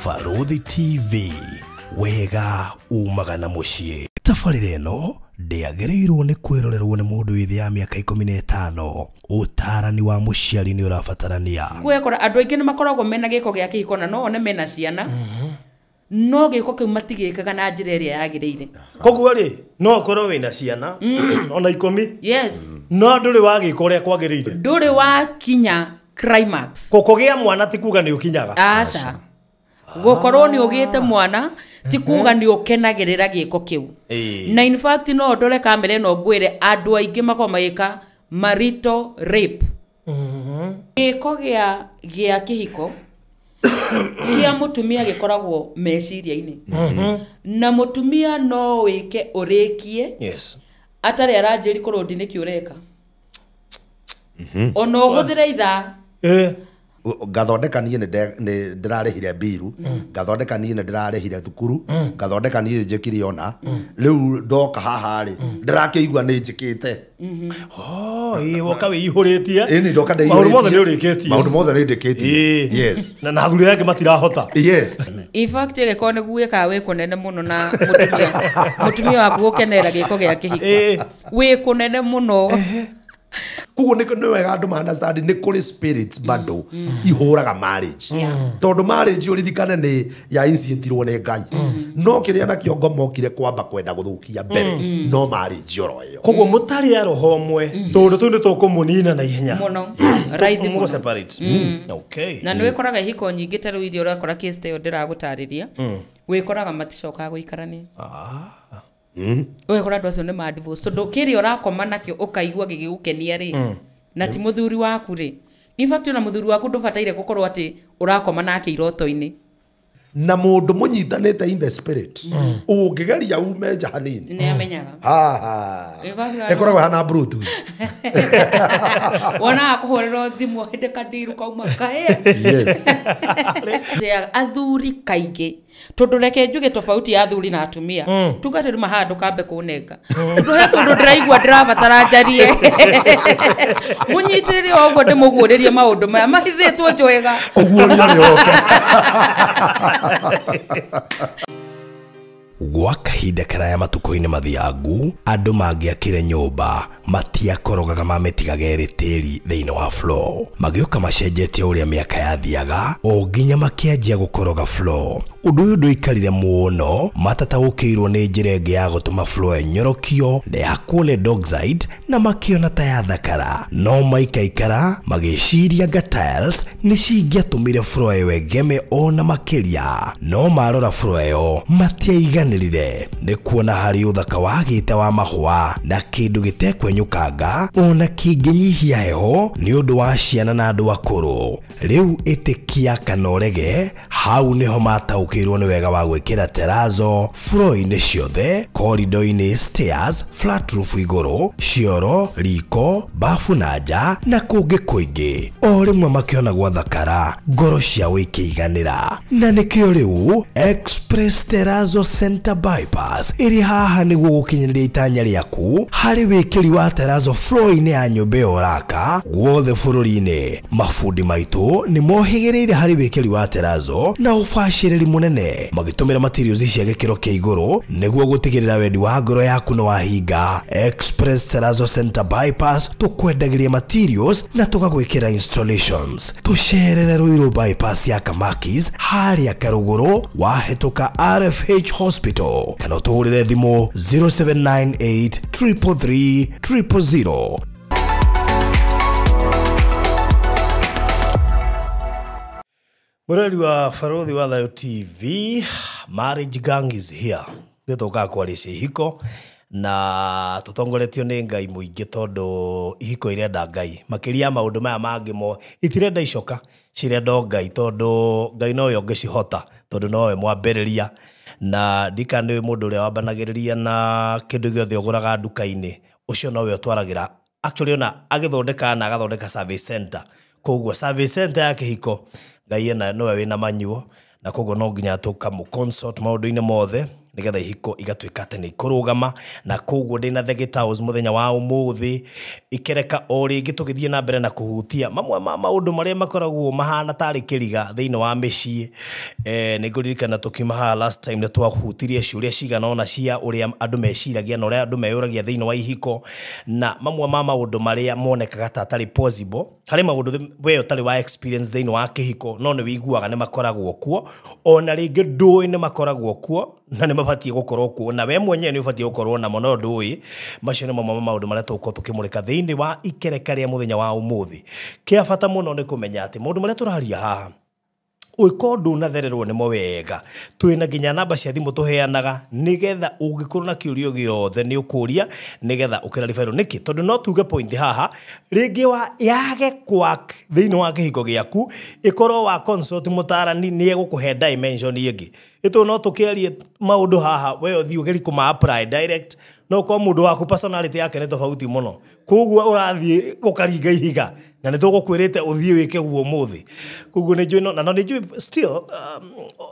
Barũthi TV, wega umaga na mũciĩ. Tabarĩra ĩno ndĩagĩrĩirwo nĩ kwĩrorerwo nĩ mũndũ wĩ thĩ ya mĩaka 15. Ũtarani wa mũciari nĩ ũrabatarania. Gwekora andũ aingĩ nĩ makoragwo mena gĩko gĩa kĩhiko na no one mena ciana, no gĩko kĩu matigĩkaga na njĩra ĩrĩa yagĩrĩire. Koguo rĩ, no ũkorwo wĩna ciana ona 10. Yes. No ndũrĩ wagĩka ũrĩa kwagĩrĩire. Ndũrĩ wakinya climax. Kũgĩa mwana ti kuga nĩ ũkinyaga. Aca. Gũkorwo nĩ ũgĩte mwana ti kuga nĩ ũkenagĩrĩra gĩko kĩu. Na in fact no ndore kamera ĩno ngwĩre andũ aingĩ makoragwo magĩka marital rape. Gĩko gĩa kĩhiko kĩa mũtumia gĩkoragwo meciria-inĩ. Na mũtumia no wĩke ũrĩkie. Yes. Atarĩ aranjĩri korwo ndinĩkĩ ũreka. Ona ũhũthĩre ithaa. Ngathondeka niĩ nĩ ndĩrarĩhire mbiru, ngathondeka niĩ nĩ ndĩrarĩhire thukuru, ngathondeka niĩ njĩkire ona rĩu ndoka haha rĩ ndĩrakĩigua nĩ njĩkĩte. Woka wĩihũrĩtie. Ĩni ndoka ndĩihũrĩtie. Maũndũ mothe nĩ ũrĩkĩtie. Maũndũ mothe nĩ ndĩkĩtie. Yes. Na athuri angĩ matirahota. Yes. In fact ĩgĩkorwo nĩguo wĩkaga wĩ kũnene mũno na mũtumia waku gũkenera gĩko gĩa kĩhiko. Wĩ kũnene mũno. Koguo nĩ wega andũ ma understand nĩ kũrĩ spirits bado ihũraga marriage. Tondũ marriage ũririkane nĩ ya initiatirwo nĩ Ngai. No kĩrĩa nakĩo ngomokire kwamba kwenda gũthũkia mbere no marriage oro ĩyo. Koguo mũtarĩ a roho ũmwe tondũ tũu nĩ tũkũmũnina na ihenya. Mũno. Raithi mũno. Separate. Okay. Na nĩ wĩkoraga ihiko nyingĩ ta rĩu iria ũrakora case ta ĩyo ndĩragũtarĩria. Wĩkoraga maticokaga gũikarania. Ũgekora andũ acio nĩ ma divorce tondũ kĩrĩa ũrakoma nakĩo ũkaigua gĩgĩgũkenia rĩ, na ti mũthuri waku rĩ. In fact ona mũthuri waku ndũbataire gũkorwo atĩ ũrakoma nake iroto-inĩ. Na mũndũ mũnyitanĩte in the spirit ũngĩgeria ume nja hanini nĩ amenyaga. Ĩkoragwo ĩhana Bluetooth. Wonaga kũhũrĩrwo thimũ hĩndĩ kandiru kauma kaĩ. Yes. Athuri kaingĩ tondũ reke njuge tofauti ya athuri na atumia. Tungatĩri mahaha ndũkambe kũnenga. Tondũ he tondũ ndĩraigua ndĩrabatara njarie. Mũnyitĩrĩre o ũguo ndĩmũguũrĩrie maũndũ maya mahithĩtwo njwega. Ũguo nĩ oke. Gwa kahinda karaya matukũ-inĩ mathiangu, andũ mangĩakire nyũmba matiakorogaga mamĩtigaga ĩrĩ tĩri thĩinĩ wa floor. Magĩũka macenjetie ũrĩa mĩaka yathiaga o nginya makĩanjia gũkoroga floor. Ũndũ ũyũ ndũikarire mũno, matataũkĩirwo nĩ njĩra ĩngĩ ya gũtũma floor ĩnyorokio na ya chlorine dioxide na makĩona ta yathakara. No maikaikara magĩciria nga tiles nĩ cingĩatũmire floor ĩyo ĩgeme ona makĩria. No marora floor ĩyo matiaiganĩrire nĩ kuona harĩ ũthaka wagĩte wa mahũa na kĩndũ gĩtekwenyũkanga ona kĩngĩnyihia heho nĩ ũndũ wa ciana na andũ akũrũ. Rĩu ĩtĩkia kana ũrege, hau nĩho mataũkĩirwo nĩ wega wa gwĩkĩra terrazzo floor-inĩ ciothe, corridor-inĩ, stairs, flat roof igũrũ, cioro, riko, bafu na nja na kũngĩ kũingĩ. O rĩmwe makĩona gwathakara, ngoro ciao ikĩiganĩra. Na nĩkĩo rĩu Express Terrazzo Center Bypass ĩrĩ haha nĩguo gũkinyanĩria itanya rĩaku harĩ wĩkĩri wa terrazzo floor-inĩ ya nyũmba ĩyo ũraka guothe bũrũri-inĩ. Mabundi maitũ nĩ mohĩgĩrĩire harĩ wĩkĩri wa terrazzo na ũbacĩrĩri mũnene magĩtũmĩra materials cia gĩkĩro kĩa igũrũ nĩguo gũtigĩrĩra wendi wa ngoro yaku nĩ wahinga. Express Terrazzo Center Bypass tũkwendagĩria materials na tũgagwĩkĩra installations. Tũcerere Ruiru Bypass ya Kamakis harĩa Karũgũrũ wahĩtũka RFH Hospital kana ũtũhũrĩre thimũ 0798 333 000. Mũrori wa Barũthi wa Thayũ TV, Marriage Gang is here. Nĩ tũkaga kwaria ihiko na tũtongoretio nĩ Ngai mũingĩ tondũ ihiko irenda Ngai. Makĩria maũndũ maya mangĩ mo itirenda icoka, cirenda o Ngai tondũ Ngai nowe ũngĩcihota tondũ nowe mwambĩrĩria. Na ndika nĩ mũndũ ũrĩa wambanagĩrĩria na kĩndũ gĩothe ũgũraga nduka-inĩ, ũcio nowe ũtwaragĩra. Actually ona agĩthondeka na agathondeka service center. Koguo service center ya kĩhiko Ngai ena nowe wĩna manyuo na koguo no nginya tũkamũ consult maũndũ-inĩ mothe. Nĩgetha ihiko igatuĩka atĩ nĩ ikũrũgama. Na koguo ndĩna The Githouse mũthenya wa ũmũthĩ ikereka o rĩngĩ, tũgĩthiĩ na mbere na kũhutia mamwe ma maũndũ marĩa makoragwo mahana tarĩ kĩriga thĩinĩ wa mĩciĩ. Nĩ ngũririkana tũkiuma haha last time nĩ twahutirie ciũria cigana ũna cia ũrĩa andũ meciragia na ũrĩa andũ meyũragia thĩinĩ wa ihiko, na mamwe ma maũndũ marĩa monekaga ta atarĩ possible harĩ maũndũ we ũtarĩ wa experience thĩinĩ wa kĩhiko, no nĩ wĩiguaga nĩ makoragwo kuo, ona rĩngĩ ndũĩ nĩ makoragwo kuo na nĩ mabatiĩ gũkorwo kuo, na we mwenyewe nĩ ũbatiĩ gũkorwo namo no ndũĩ. Macio nĩ mamwe ma maũndũ marĩa tũgũkorwo tũkĩmũrĩka thĩinĩ wa ikereka rĩa mũthenya wa ũmũthĩ. Kĩa bata mũno nĩ kũmenya atĩ maũndũ marĩa tũraria haha, ũngĩkorwo ndũnathererwo nĩmo wega, twĩna nginya namba cia thimũ tũheanaga nĩgetha ũngĩkorwo na kĩũrio gĩothe nĩ ũkũria nĩgetha ũkĩraribairwo. Nĩkĩ? Tondũ no tuge point haha rĩngĩ wa yage kwak thĩinĩ wa kĩhiko gĩaku, ĩkorwo wa consult mũtarani nĩ egũkũhe dimension ĩngĩ. Ĩtũ no tũkĩarie maũndũ haha, we ũthiĩ ũgerie kũma apply direct, no ũkorwo mũndũ waku personality yake nĩ tofauti mũno, koguo ũrathiĩ ũkaringa ihiga na nĩ tũgũkwĩrĩte ũthiĩ wĩke guo ũmũthĩ. Koguo nĩ njũĩ na no nĩ njũĩ still,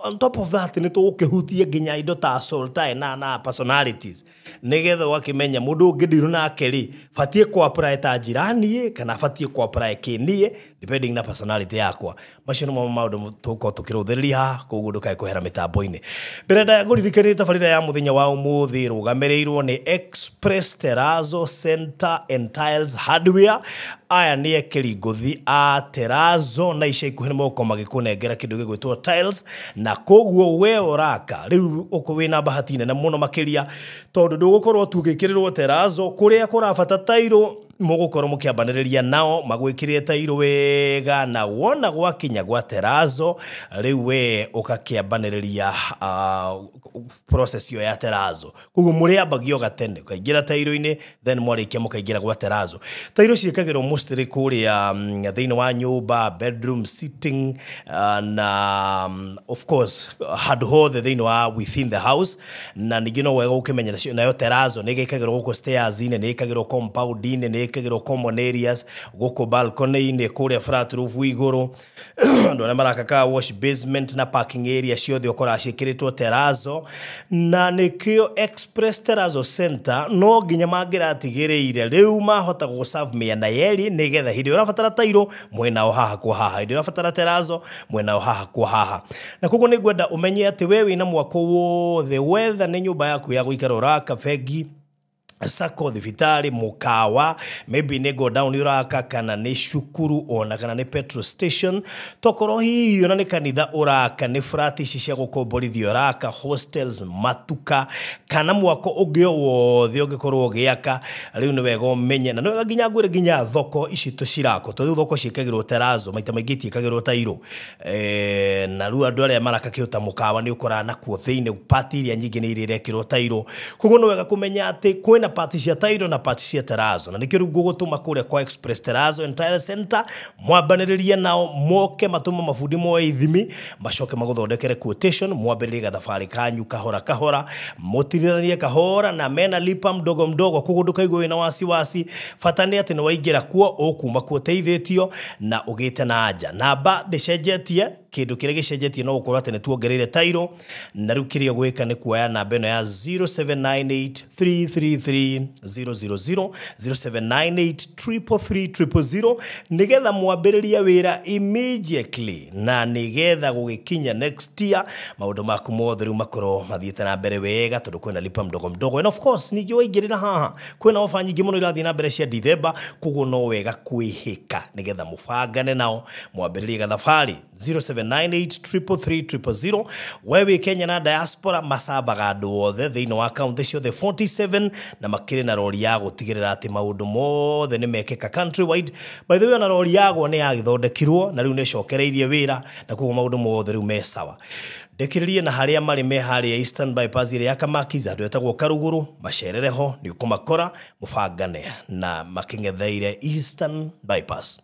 on top of that, nĩ tũgũkĩhutia nginya indo ta soul tie na personalities, nĩgetha ũgakĩmenya mũndũ ũngĩ ndirũ nake rĩ, batiĩ kũ apply ta njirani kana batiĩ kũ apply kĩniĩ depending na personality yakwa. Macio nĩmo maũndũ tũgũkorwo tũkĩrũthĩrĩria haha, koguo ndũkae kwehera mĩtambo-inĩ. Mbere ndaya ngũririkanie tabarĩra ya mũthenya wa ũmũthĩ rũgamĩrĩirwo nĩ Express Terrazzo Center and Tiles Hardware. Aya nĩ ekĩri ngũthi a terrazzo, na ica ikuhĩ nĩ megũkorwo magĩkũnengera kĩndũ gĩgwĩtwo tiles, na koguo we ũraka rĩu ũkũ wĩna bahati nene mũno makĩria, tondũ ndũgũkorwo tu ũgĩkĩrĩrwo terrazzo kũrĩa kũrabata tairũ, mũgũkorwo mũkĩambanĩrĩria nao magwĩkĩrĩre tairũ wega, na wona gwakinya gwa terrazzo rĩu we ũgakĩambanĩrĩria process ĩyo ya terrazzo. Koguo mũrĩambagia gatene ũkaingĩra tairũ-inĩ, then mwarĩkia mũkaingĩra gwa terrazzo. Tairũ ciĩkagĩrwo mostly kũrĩa thĩinĩ wa nyũmba, bedroom, sitting, na of course handũ hothe thĩinĩ wa within the house. Na ningĩ no wega ũkĩmenya nayo terrazzo nĩ ĩgĩkagĩrwo gũkũ stairs-inĩ, nĩ ĩkagĩrwo compound-inĩ, nĩ ĩkagĩrwo common areas, gũkũ balcony-inĩ, kũrĩa flat roof igũrũ, andũ arĩa maraka car wash, basement na parking area ciothe ũkoraga ciĩkĩrĩtwo terrazzo. Na nĩkĩo Express Terrazzo Center no nginya mangĩratigĩrĩire rĩu mahota gũgũserve mĩena yerĩ, nĩgetha hĩndĩ ĩrĩa ũrabatara tairũ mwena o haha kwa haha, hĩndĩ ĩrĩa ũrabatara terrazzo mwena o haha kwa haha. Na koguo nĩ ngwenda ũmenye atĩ we wĩna mwako wothe, wetha nĩ nyũmba yaku ya gũikara ũraka, bengi, sacco, thibitarĩ, mũkawa, maybe nĩ go down ũraka, kana nĩ cukuru, ona kana nĩ petrol station, tokorwo hihi ona nĩ kanitha ũraka, nĩ flat ici cia gũkomborithio ũraka, hostels, matuka, kana mwako ũngĩ o wothe ũngĩkorwo ũgĩaka, rĩu nĩ wega ũmenye. Na nĩ wega nginya ngwĩre nginya thoko ici tũcirako, tondũ rĩu thoko ciĩkagĩrwo terrazzo maita maingĩ itiĩkagĩrwo tairũ. Na rĩu andũ arĩa maraka kĩndũ ta mũkawa nĩ ũkoraga nakuo thĩinĩ part iria nyingĩ nĩ iria irekĩrwo tairũ. Koguo nĩ wega kũmenya atĩ kwĩna part cia tairũ na part cia terrazzo, na nĩkĩo rĩu ngũgũtũma kũrĩa kwa Express Terrazzo and Tile Center mwambanĩrĩrie nao, moke matũme mabundi moe ithimi, macoke magũthondekere quotation, mwambĩrĩrie gathabarĩ kanyu kahora kahora, mũtirithanie kahora, na mena lipa mdogo mdogo, koguo ndũkaigua wĩna wasiwasi. Bata nĩ atĩ nĩ waingĩra kuo, ũkuma kuo ũteithĩtio na ũgĩte na anja. Namba ndĩcenjetie, kĩndũ kĩrĩa gĩcenjetie no gũkorwo atĩ nĩ tuongereire tairũ, na rĩu kĩrĩa ũgwĩka nĩ kuoya namba ĩno ya 0798333000, 0798333000, nĩgetha mwambĩrĩrie wĩra immediately, na nĩgetha gũgĩkinya next year maũndũ maku mothe rĩu makorwo mathiĩte na mbere wega, tondũ kwĩna lipa mdogo mdogo. And of course ningĩ waingĩrĩra haha kwĩna ofa nyingĩ mũno irathiĩ na mbere cia Dithemba, koguo no wega kwĩhĩka nĩgetha mũbangane nao mwambĩrĩrie gathabarĩ. 0798333000. We wĩ Kenya na diaspora, macambaga andũ othe thĩinĩ wa kaunti ciothe 47, na makĩrĩ na rori ya gũtigĩrĩra atĩ maũndũ mothe nĩ mekĩka countrywide. By the way, ona rori yagwo nĩ yagĩthondekirwo na rĩu nĩ ĩcokereirie wĩra, na koguo maũndũ mothe rĩu me sawa. Ndĩkĩrĩrie na harĩa marĩ me harĩa Eastern Bypass ĩrĩa ya Kamakis, handũ etagwo Karuguru, macerere ho nĩ ũkũmakora, mũbangane na makĩng'etheire Eastern Bypass.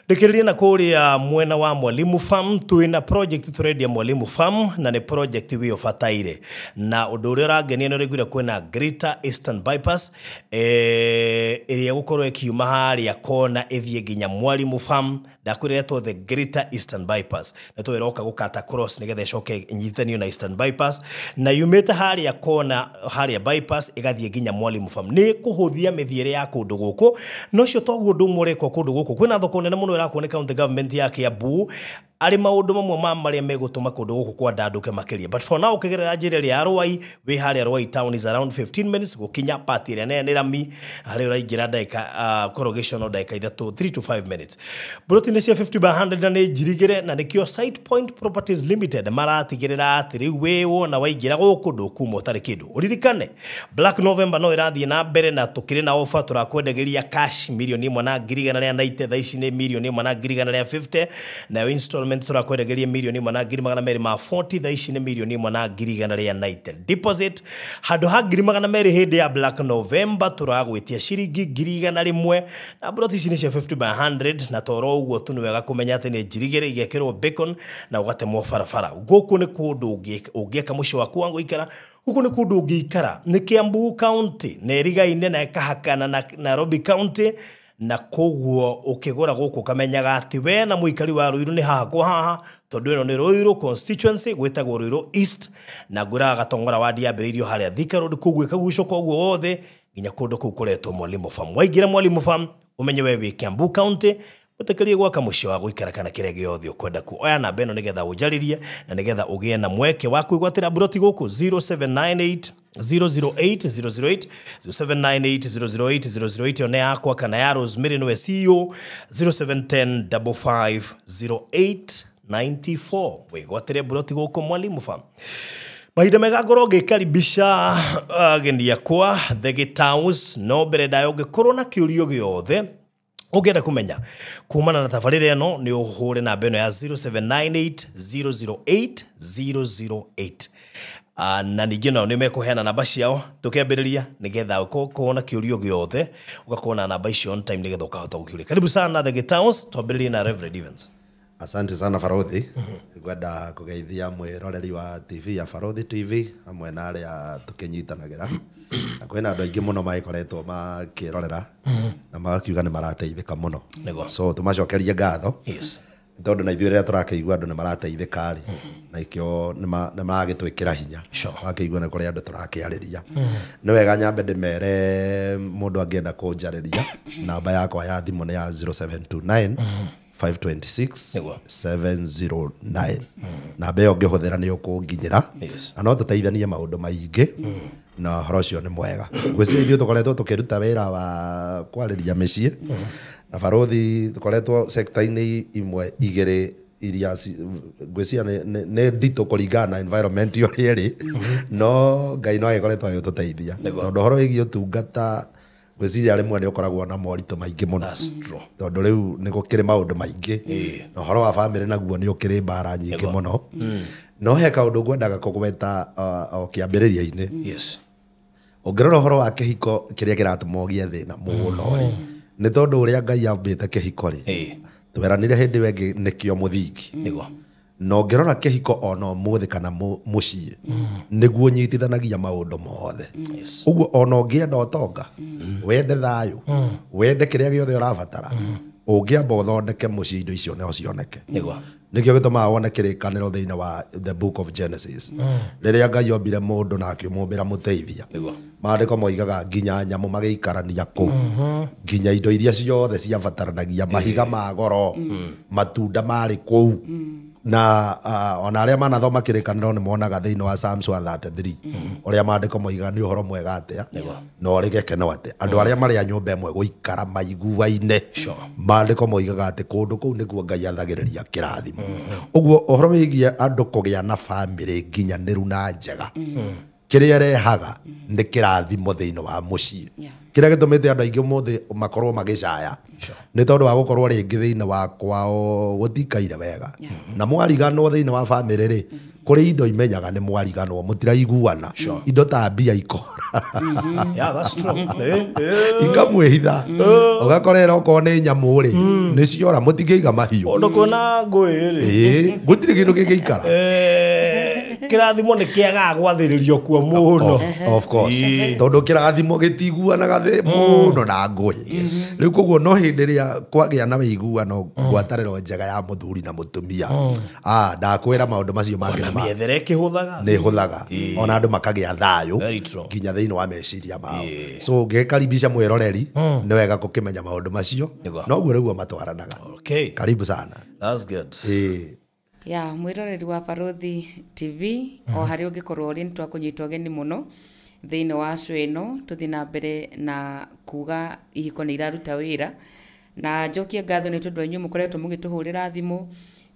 Ndĩkĩrĩrie na kũrĩa mwena wa Mwalimu Farm, twĩna project tũrendia Mwalimu Farm, na nĩ project wĩ ũbataire. Na ũndũ ũrĩa ũrangenia nĩ ũraiguire kwĩna Greater Eastern Bypass, ĩrĩa ĩgũkorwo ĩkiuma harĩa kona ĩthiĩ nginya Mwalimu Farm. Ndakwĩra ĩretwo the Greater Eastern Bypass, na tũ ĩroka gũkata cross nĩgetha ĩcoke ĩnyitithanio na Eastern Bypass, na yumĩte harĩa kona harĩa bypass ĩgathiĩ nginya Mwalimu Farm. Nĩ kũhũthia mĩthiĩre ya kũndũ gũkũ, na ũcio toguo ũndũ ũmwe ũrekwo kũndũ gũkũ. Kwĩna thoko nene mũno ĩrakwo nĩ county government ya Kiambu, arĩ maũndũ mamwe ma marĩa megũtũma kũndũ gũkũ kwandandũke makĩria. But for now, ũkĩgerera njĩra ĩrĩa ya Ruai, wĩ harĩa Ruai town is around 15 minutes gũkinya part ĩrĩa nene nĩ rami, harĩa ũraingĩra ndagĩka corrugation no ndagĩka 3 3 to 5 minutes. Broti nĩ cia 50 by 100 na nĩ njirigĩre, na nĩkĩo Site Point Properties Limited maratigĩrĩra atĩ rĩu wĩ wona waingĩra gũkũ ndũkuma ũtarĩ kĩndũ. Ũririkane Black November no ĩrathiĩ na mbere, na tũkĩrĩ na offer tũrakwendagĩria cash 1,190,000, thaa ici nĩ 1,150,000, nayo installment tũrakwendagĩria 1,240,000, thaa ici nĩ 1,190,000. Deposit handũ ha 200,000 hĩndĩ ya Black November tũragwĩtia ciringi 100,000, na broti ici nĩ cia 50 by 100, na toro ũguo tu nĩ wega kũmenya atĩ nĩ njirigĩre igekĩrwo bacon na ũgatemwo barabara. Gũkũ nĩ kũndũ ũngĩaka mũciĩ waku wa gũikara, gũkũ nĩ kũndũ ũngĩikara. Nĩ Kiambu County na ĩrigaine na ĩkahakana na Nairobi County, na koguo ũkĩgũra gũkũ ũkamenyaga atĩ we na mũikari wa Ruiru nĩ haha kwa haha, tondũ ĩno nĩ Ruiru constituency, gwĩtagwo Ruiru East, na ngwĩraga Gatong'ora wadi yambĩrĩirio harĩa Thika Road, koguo ĩkagucũka ũguo wothe nginya kũndũ kũu kũretwo Mwalimu Farm. Waingĩra Mwalimu Farm ũmenye we wĩ Kiambu County, ũtĩkĩrie gwaka mũciĩ wa gũikara kana kĩrĩa gĩothe ũkwenda kuoya. Namba ĩno nĩgetha ũnjarĩrie na nĩgetha ũgĩe na mweke wa kwĩgwatĩra buroti gũkũ 0798 008 008, 0798 008 008, ĩyo nĩ yakwa kana ya Rosemary nĩwe CEO, 0710 55 08 94. Wĩgwatĩre buroti gũkũ Mwalimu Farm. Mahinda mega ngorwo ngĩkaribisha ageni akwa The Gitaus, no mbere ndayo ũngĩkorwo na kĩũrio gĩothe ũngĩenda kũmenya kumana na tabarĩra ĩno, nĩ ũhũre namba ĩno ya 0798 008 008. Na ningĩ nao nĩ mekũheana namba ciao tũkĩambĩrĩria, nĩgetha ũkorwo na kĩũrio gĩothe ũgakorwo na namba icio on time nĩgetha ũkahota gũkĩũria. Karibu sana The Gitaus, twambĩrĩrie na Reverend Evans. Asante sana Farothi. Ngwenda kũgeithia mwĩroreri wa TV ya Farothi TV hamwe na arĩa tũkĩnyitanagĩra, na kwĩna andũ aingĩ mũno magĩkoretwo makĩrorera na magakiuga nĩ marateithĩka mũno. So tũmacokerie ngatho. Yes. Tondũ na ithuĩ rĩrĩa tũrakĩigua andũ nĩ marateithĩka rĩ, na ikĩo nĩ maragĩtwĩkĩra hinya. Wakĩigua nĩ kũrĩ andũ tũrakĩarĩria. Nĩ wega nyambe ndĩmere mũndũ angĩenda kũnjarĩria, namba yakwa ya thimũ nĩ ya 0729 526 709. Namba ĩyo ũngĩhũthĩra nĩ ũkũnginyĩra, na no tũteithanie maũndũ maingĩ, na ũhoro ũcio nĩ mwega. Ngwĩciria ithuĩ tũkoretwo tũkĩruta wĩra wa kwarĩria mĩciĩ, na Farothi tũkoretwo sector-inĩ imwe igĩrĩ iria ngwĩciria nĩ nditũ kũringana na environment ũrĩa ĩrĩ, no Ngai no agĩkoretwo agĩtũteithia, tondũ ũhoro wĩgiĩ ũtungata ngwĩciria rĩmwe nĩ ũkoragwo na moritũ maingĩ mũno, tondũ rĩu nĩ gũkĩrĩ maũndũ maingĩ, na ũhoro wa bamĩrĩ naguo nĩ ũkĩrĩ mbara nyingĩ mũno. No he kaũndũ ngwendaga kũgweta o kĩambĩrĩria-inĩ. Yes. Ũngĩrora ũhoro wa kĩhiko kĩrĩa kĩratũma ũgĩe thĩna mũno rĩ, nĩ tondũ ũrĩa Ngai ambĩte kĩhiko rĩ, tweranire hĩndĩ ĩyo ĩngĩ nĩkĩo mũthingi. Na ũngĩrora kĩhiko ona ũmũthĩ kana mũciĩ, nĩguo ũnyitithanagia maũndũ mothe. Ũguo ona ũngĩenda ũtonga, wende thayũ, wende kĩrĩa gĩothe ũrabatara, ũngĩamba ũthondeke mũciĩ indo icio no cioneke. Nĩkĩo gĩtũmaga wone kĩrĩkanĩro thĩinĩ wa the book of Genesis. Rĩrĩa Ngai ombire mũndũ na akĩmũmbĩra mũteithia, maandĩko moigaga nginya nyamũ magĩikarania kũu, nginya indo iria ciothe ciabataranagia, mahiga ma goro, matunda marĩ kũu. Na ona arĩa manathoma kĩrĩkanĩro nĩ monaga thĩinĩ wa Psalms 133 ũrĩa maandĩko moigaga nĩ ũhoro mwega atĩa na ũrĩ gĩkeno atĩa andũ arĩa marĩ a nyũmba ĩmwe gũikara maiguaine. Maandĩko moigaga atĩ kũndũ kũu nĩkuo Ngai athagĩrĩria kĩrathimo. Ũguo ũhoro wĩgiĩ andũ kũgĩa na bamĩrĩ nginyanĩru na njega, kĩrĩa ĩrehaga nĩ kĩrathimo thĩinĩ wa mũciĩ. Kĩrĩa gĩtũmĩte andũ aingĩ ũmũthĩ makorwo magĩcaya nĩ tondũ wa gũkorwo rĩngĩ thĩinĩ wa kwao gũtikaire wega. Na mwariganwo thĩinĩ wa bamĩrĩ rĩ, kũrĩ indo imenyaga nĩ mwariganwo mũtiraiguana, indo ta mbia ikora. Yeah, that's true. Ikamwĩhitha, ũgakorera okorwo nĩ nyamũ rĩ, nĩ ciora, mũtingĩiga mahiũ. Ũndũ kuona ngũĩ rĩ, ĩĩ, gũtirĩ kĩndũ kĩngĩikara. Kĩrathimo nĩ kĩagaga gwathĩrĩrio kuo mũno. Of course, tondũ kĩrathimo gĩtiguanaga mũno na ngũĩ. Rĩu koguo no hĩndĩ ĩrĩa kwagĩa na wĩiguano, ngwatanĩro njega ya mũthuri na mũtumia, ndakwĩra maũndũ macio mangĩ na mĩethere ĩkĩhũthaga, nĩ hũthaga, ona andũ makagĩa thayũ Very true. nginya thĩinĩ wa meciria mao. So ngĩkaribisha mwĩroreri, nĩ wega gũkĩmenya maũndũ macio, noguo nĩguo matwaranaga. Okay. Karibu sana. That's good. Ya mwĩroreri wa Barũthi TV, o harĩa ũngĩkorwo ũrĩ, nĩ twakũnyita ũgeni mũno thĩinĩ wa show ĩno. Tũthiĩ na mbere na kuga ihiko nĩ iraruta wĩra, na njokie ngatho nĩ tondũ inyuĩ mũkoretwo mũgĩtũhũrĩra thimũ,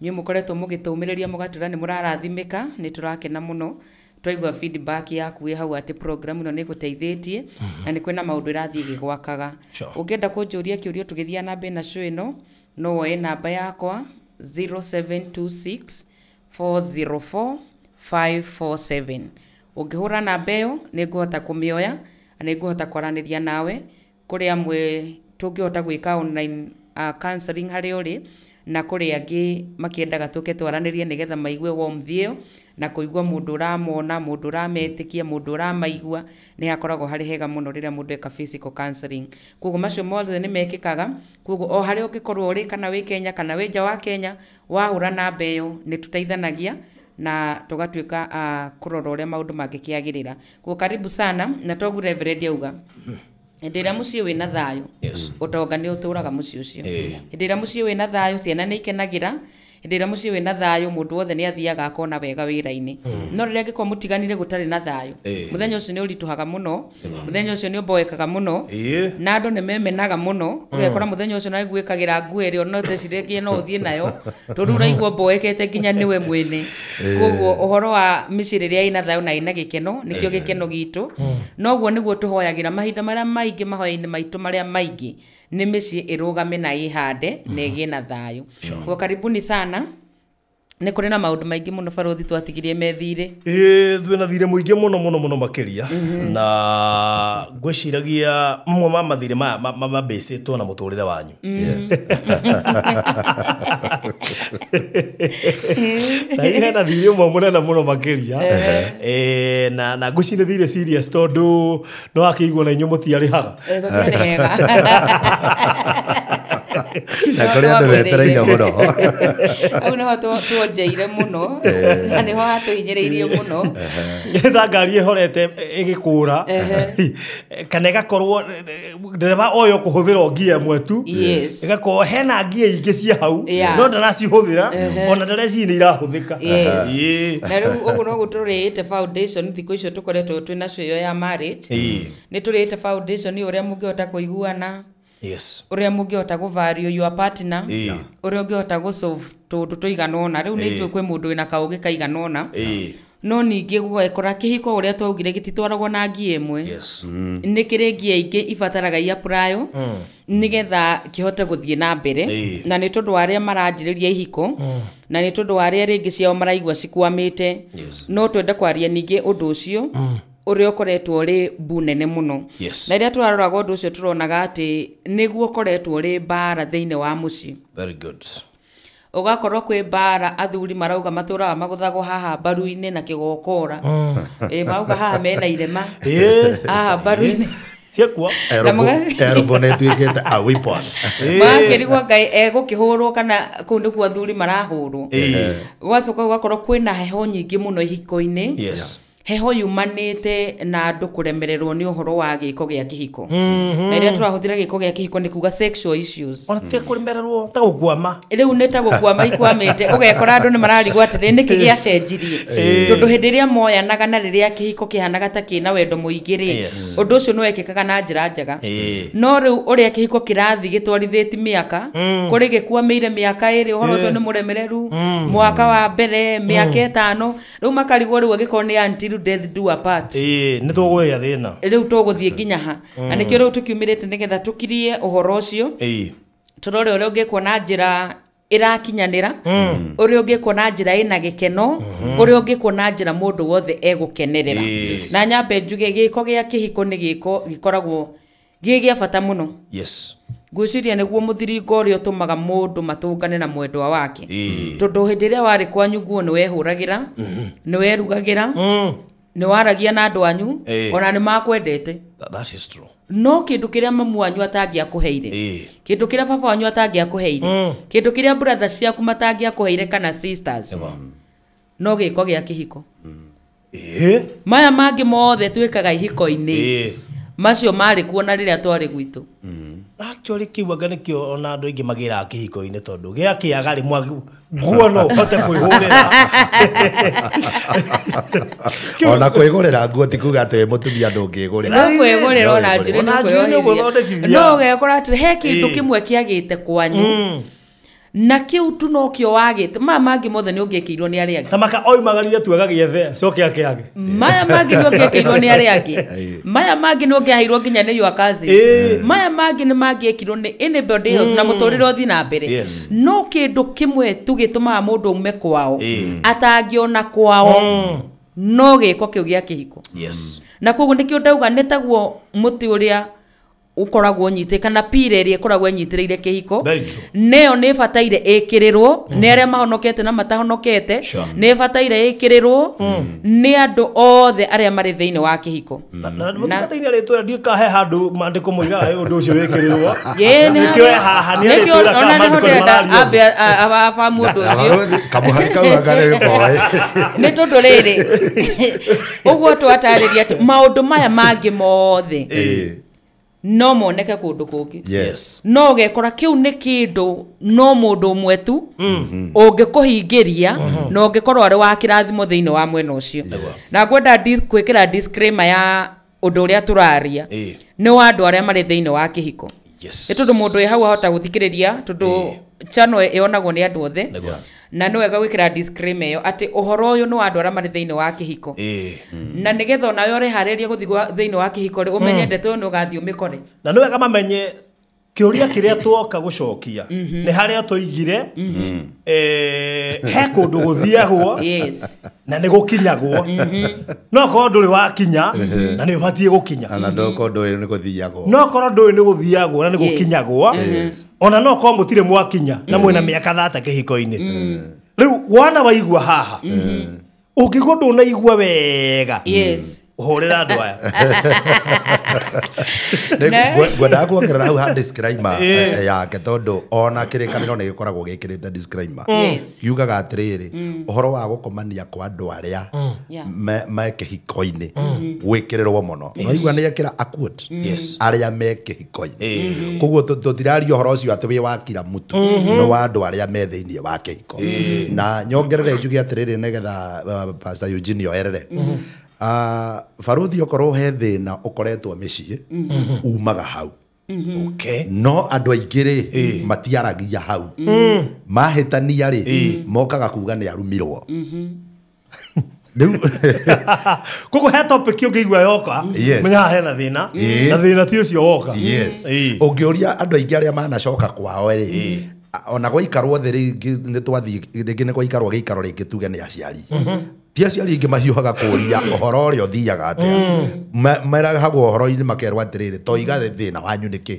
inyuĩ mũkoretwo mũgĩtũmĩrĩria mũgatwĩra nĩ mũrarathimĩka. Nĩ tũrakena mũno twaigua feedback yaku wĩ hau atĩ program ĩno nĩ ĩgũteithĩtie na nĩ kwĩna maũndũ ĩrathiĩ ĩgĩgwakaga. Ũngĩenda kũnjũria kĩũria tũgĩthiĩ na mbere na show ĩno, no woe namba yakwa 0726 404 547. Ũngĩhũra namba ĩyo nĩ ngũhota kũmĩoya na nĩ ngũhota kwaranĩria nawe. Kũrĩ amwe tũngĩhota gwĩka online counseling harĩa ũrĩ, na kũrĩ angĩ makĩendaga tũke twaranĩrie nĩgetha maigue warmth ĩyo na kũigua mũndũ ũramona, mũndũ ũrametĩkia, mũndũ ũramaigua. Nĩ hakoragwo harĩ hega mũno rĩrĩa mũndũ eka physical counseling. Koguo macio mothe nĩ mekĩkaga. Koguo o harĩa ũngĩkorwo ũrĩ, kana wĩ Kenya kana wĩ nja wa Kenya, wahũra namba ĩyo nĩ tũteithanagia na tũgatuĩka a kũrora ũrĩa maũndũ mangĩkĩagĩrĩra. Koguo karibu sana. Na toguo Reverend auga, hĩndĩ ĩrĩa mũciĩ wĩna thayũ, ũtonga nĩ ũtũraga mũciĩ ũcio. Hĩndĩ ĩrĩa mũciĩ wĩna thayũ, ciana nĩ ikenagĩra. Hĩndĩ ĩrĩa mũciĩ wĩna thayũ, mũndũ wothe nĩ athiaga akona wega wĩra-inĩ. No rĩrĩa angĩkorwo mũtiganire gũtarĩ na thayũ, mũthenya ũcio nĩ ũritũhaga mũno, mũthenya ũcio nĩ ũmboekaga mũno, na andũ nĩ memenaga mũno. Ũgekora mũthenya ũcio no gwĩkagĩra nguo ĩrĩa no tecirĩtie no ũthiĩ nayo, tondũ ũraigua mboekete nginya nĩwe mwene. Koguo ũhoro wa mĩciĩ rĩrĩa ĩna thayũ na ĩna gĩkeno, nĩkĩo gĩkeno gitũ. Noguo nĩguo tũhoyagĩra mahinda marĩa maingĩ, mahoya-inĩ maitũ marĩa maingĩ nĩ mĩciĩ ĩrũgame na ĩhande na ĩgĩe na thayũ. Kwa karibuni sana. Nĩ kũrĩ na maũndũ maingĩ mũno Barũthi twatigirie methirĩ. Ĩĩ, twĩna thirĩ mũingĩ mũno mũno mũno makĩria, na ngwĩciragia mamwe ma mathirĩ maya mambĩcĩtwo na mũtũrĩre wanyu. Na hena thirĩ ũmwe mũnene mũno makĩria, na ngwĩciria thirĩ serious tondũ no akĩigua na inyuĩ mũtiarĩhaga. Tũtiarĩhaga. Na kũrĩ andũ metereire mũno. Hau nĩho tuonjeire mũno, na nĩho hatũhinyĩrĩirie mũno. Ngetha ngari ĩhorete ĩgĩkũra, kana ĩgakorwo ndereba oyo kũhũthĩra o ngia ĩmwe tu, ĩgakorwo hena ngia ingĩ cia hau no ndaracihũthĩra, ona ndareciria nĩ irahũthĩka. Na rĩu ũguo noguo tũrĩĩte foundation thikũ icio tũkoretwo twĩ nacio ĩyo ya marriage. Nĩ tũrĩĩte foundation ũrĩa mũngĩhota kũiguana, ũrĩa mũngĩhota gũ value your partner, ũrĩa ũngĩhota gũ solve tũndũ tũigana ũna. Rĩu nĩ njũĩ kwĩ mũndũ wĩna kaũgĩ kaigana ũna, no ningĩ gũgekora kĩhiko ũrĩa twaugire gĩtitwaragwo na ngia ĩmwe. Nĩ kĩrĩ ngia ingĩ ibataraga iapurayo nĩgetha kĩhote gũthiĩ na mbere. Na nĩ tondũ wa arĩa maranjĩrĩria ihiko, na nĩ tondũ wa arĩa rĩngĩ ciao maraigua cikwamĩte, no twende kwaria ningĩ ũndũ ũcio ũrĩa ũkoretwo ũrĩ mbu nene mũno. Na rĩrĩa tũraroraga ũndũ ũcio tũronaga atĩ nĩguo ũkoretwo ũrĩ mbara thĩinĩ wa mũciĩ. Very good. Ũgakorwo kwĩ mbara, athuri marauga matũraga magũthagwo haha mbaru-inĩ na kĩgokora. Mauga haha mena irema. Haha mbaru-inĩ. Ciakua. Elbow nĩ ĩtuĩkĩte a weapon. Makĩrigwo Ngai egũkĩhũrwo kana kũu nĩkuo athuri marahũrwo. Gũgacoka gũgakorwo kwĩna heho nyingĩ mũno ihiko-inĩ. Heho yumanĩte na andũ kũremererwo nĩ ũhoro wa gĩko gĩa kĩhiko. Na rĩrĩa tũrahũthĩra gĩko gĩa kĩhiko nĩ kuga sexual issues. Ona ti kũremererwo ta gũkwama. Rĩu nĩ ta gũkwama ikwamĩte, ũgekora andũ nĩ mararigwo atĩrĩ nĩkĩ gĩacenjirie. Tondũ hĩndĩ ĩrĩa moyanaga na rĩrĩa kĩhiko kĩhanaga ta kĩna wendo mũingĩ rĩ, ũndũ ũcio nĩ wekĩkaga na njĩra njega. No rĩu ũrĩa kĩhiko kĩrathiĩ gĩtwarithĩtie mĩaka, kũrĩ gĩkwamĩire mĩaka ĩrĩ, ũhoro ũcio nĩ mũremereru, mwaka wa mbere, mĩaka 5, rĩu makarigwo rĩu angĩkorwo nĩ aunty Until death do apart. Nĩ tũgũgĩa thĩna. Rĩu tũgũthiĩ nginya ha? Na nĩkĩo rĩu tũkiumĩrĩte nĩgetha tũkirie ũhoro ũcio. Tũrore ũrĩa ũngĩkwo na njĩra ĩrakinyanĩra, ũrĩa ũngĩkwo na njĩra ĩna gĩkeno, ũrĩa ũngĩkwo na njĩra mũndũ wothe egũkenerera. Na nyambe njuge gĩko gĩa kĩhiko nĩ gĩko gĩkoragwo gĩ gĩa bata mũno. Yes. Ngwĩciria nĩguo mũthiringo ũrĩa ũtũmaga mũndũ matũngane na mwendwa wake. Tondũ hĩndĩ ĩrĩa warĩ kwanyu nguo nĩ wehũragĩra, nĩ werugagĩra, nĩ waragia na andũ anyu, ona nĩ makwendete. That is true. No kĩndũ kĩrĩa mamu wanyu atangĩakũheire, kĩndũ kĩrĩa baba wanyu atangĩakũheire, kĩndũ kĩrĩa brothers ciaku matangĩakũheire kana sisters, no gĩko gĩa kĩhiko. Maya mangĩ mothe twĩkaga ihiko-inĩ, macio marĩ kuo na rĩrĩa twarĩ gwitũ. Actually kĩu anga nĩkĩo ona andũ aingĩ magĩraga kĩhiko-inĩ tondũ gĩa kĩaga rĩ nguo no ũhote kwĩhũrĩra. Ona kwĩgũrĩra nguo ti kuga atĩ wĩ mũtumia ndũngĩgũrĩra. No kwĩgũrĩra ona njuĩrĩ nĩ kwĩyũrĩria. No ũgekora atĩ he kĩndũ kĩmwe kĩagĩte kwanyu, na kĩu tu nokĩo wagĩte. Maya mangĩ mothe nĩ ũngĩkĩirwo nĩ arĩa angĩ. Tamaka oimagarire tu agagĩethe acoke akĩage. Maya mangĩ nĩ ũngĩkĩirwo nĩ arĩa angĩ. Maya mangĩ nĩ ũngĩaheirwo nginya nĩ your cousins. Maya mangĩ nĩ mangĩekirwo nĩ anybody else na mũtũrĩre ũthiĩ na mbere. No kĩndũ kĩmwe tu gĩtũmaga mũndũ aume kwao atangĩona kwao, no gĩko kĩu gĩa kĩhiko. Na koguo nĩkĩo ndauga nĩ taguo mũtĩ ũrĩa ũkoragwo ũnyitĩte kana pira ĩrĩa ĩkoragwo ĩnyitĩrĩire kĩhiko, nĩyo nĩ ĩbataire ĩkĩrĩrwo nĩ arĩa mahonokete na matahonokete, nĩ ĩbataire ĩkĩrĩrwo nĩ andũ othe arĩa marĩ thĩinĩ wa kĩhiko. Na mũtungatĩri arĩtwĩra ndiũĩ kana he handũ maandĩko moigaga ũndũ ũcio wĩkĩrĩrwo. Nĩkĩo haha nĩ arĩtwĩra kana maandĩko nĩ mararia. Ambe abamu ũndũ ũcio. Kamũhari kau anga nĩ koĩ. Nĩ tondũ rĩrĩ, ũguo twatarĩria maũndũ maya mangĩ mothe no moneke kũndũ kũngĩ. Yes. No ũgekora kĩu nĩ kĩndũ no mũndũ ũmwe tu ũngĩkũhingĩria na ũngĩkorwo arĩ wa kĩrathimo thĩinĩ wa mwena ũcio. Na ngwenda gwĩkĩra disclaimer ya ũndũ ũrĩa tũraria nĩ wa andũ arĩa marĩ thĩinĩ wa kĩhiko. Nĩ tondũ mũndũ wĩ hau ahota gũthikĩrĩria tondũ channel ĩonagwo nĩ andũ othe. Na nĩ wega gwĩkĩra disclaimer ĩyo atĩ ũhoro ũyũ nĩ wa andũ arĩa marĩ thĩinĩ wa kĩhiko. Na nĩgetha onawe ũreharĩrie gũthiĩ thĩinĩ wa kĩhiko rĩ, ũmenye ndeto ĩyo nĩ ũgathiĩ ũmĩkore. Na nĩ wega mamenye kĩũria kĩrĩa tuoka gũcokia nĩ harĩa tũigire, he kũndũ gũthiagwo na nĩ gũkinyagwo. No korwo ndũrĩ wakinya na nĩ ũbatiĩ gũkinya. Na ndũkorwo ndũĩ nĩ gũthiagwo. No korwo ndũĩ nĩ gũthiagwo na nĩ gũkinyagwo. Ona no korwo mũtirĩ mwakinya na mwĩna mĩaka 30 kĩhiko-inĩ. Rĩu wana waigua haha, ũngĩigua ndũnaigua wega, ũhũrĩra andũ aya. Ngwendaga kuongerera hau ha disclaimer yake tondũ ona kĩrĩkanĩro nĩ gĩkoragwo gĩkĩrĩte disclaimer. Yugaga atĩrĩrĩ, ũhoro wa gũkomania kwa andũ arĩa me kĩhiko-inĩ gwĩkĩrĩrwo mũno. Waigua nĩ ekĩra a quote, arĩa me kĩhiko-inĩ. Koguo tũtiraria ũhoro ũcio atĩ wĩ wa kira mũtu, nĩ wa andũ arĩa me thĩinĩ wa kĩhiko. Na nyongerere njuge atĩrĩrĩ nĩgetha Pastor Eugene oerere. Baruthi okorwo he thĩna ũkoretwo mĩciĩ umaga hau. No andũ aingĩ rĩ matiaragia hau. Mahĩtania rĩ mokaga kuga nĩ arumirwo. Koguo he topic ũngĩigua yoka, menya haha hena thĩna, na thĩna ti ũcio woka. Ũngĩũria andũ aingĩ arĩa manacoka kwao rĩ, ona gwaikarwo thĩ rĩngĩ nĩ twathiĩ rĩngĩ nĩ gwaikarwo gĩikaro rĩngĩ tuge nĩ aciari. Ti aciari aingĩ mahiũhaga kũũria ũhoro ũrĩa ũthiaga atĩa. Merahagwo ũhoro-inĩ makerwo atĩrĩrĩ, toiga thĩna wanyu nĩkĩ.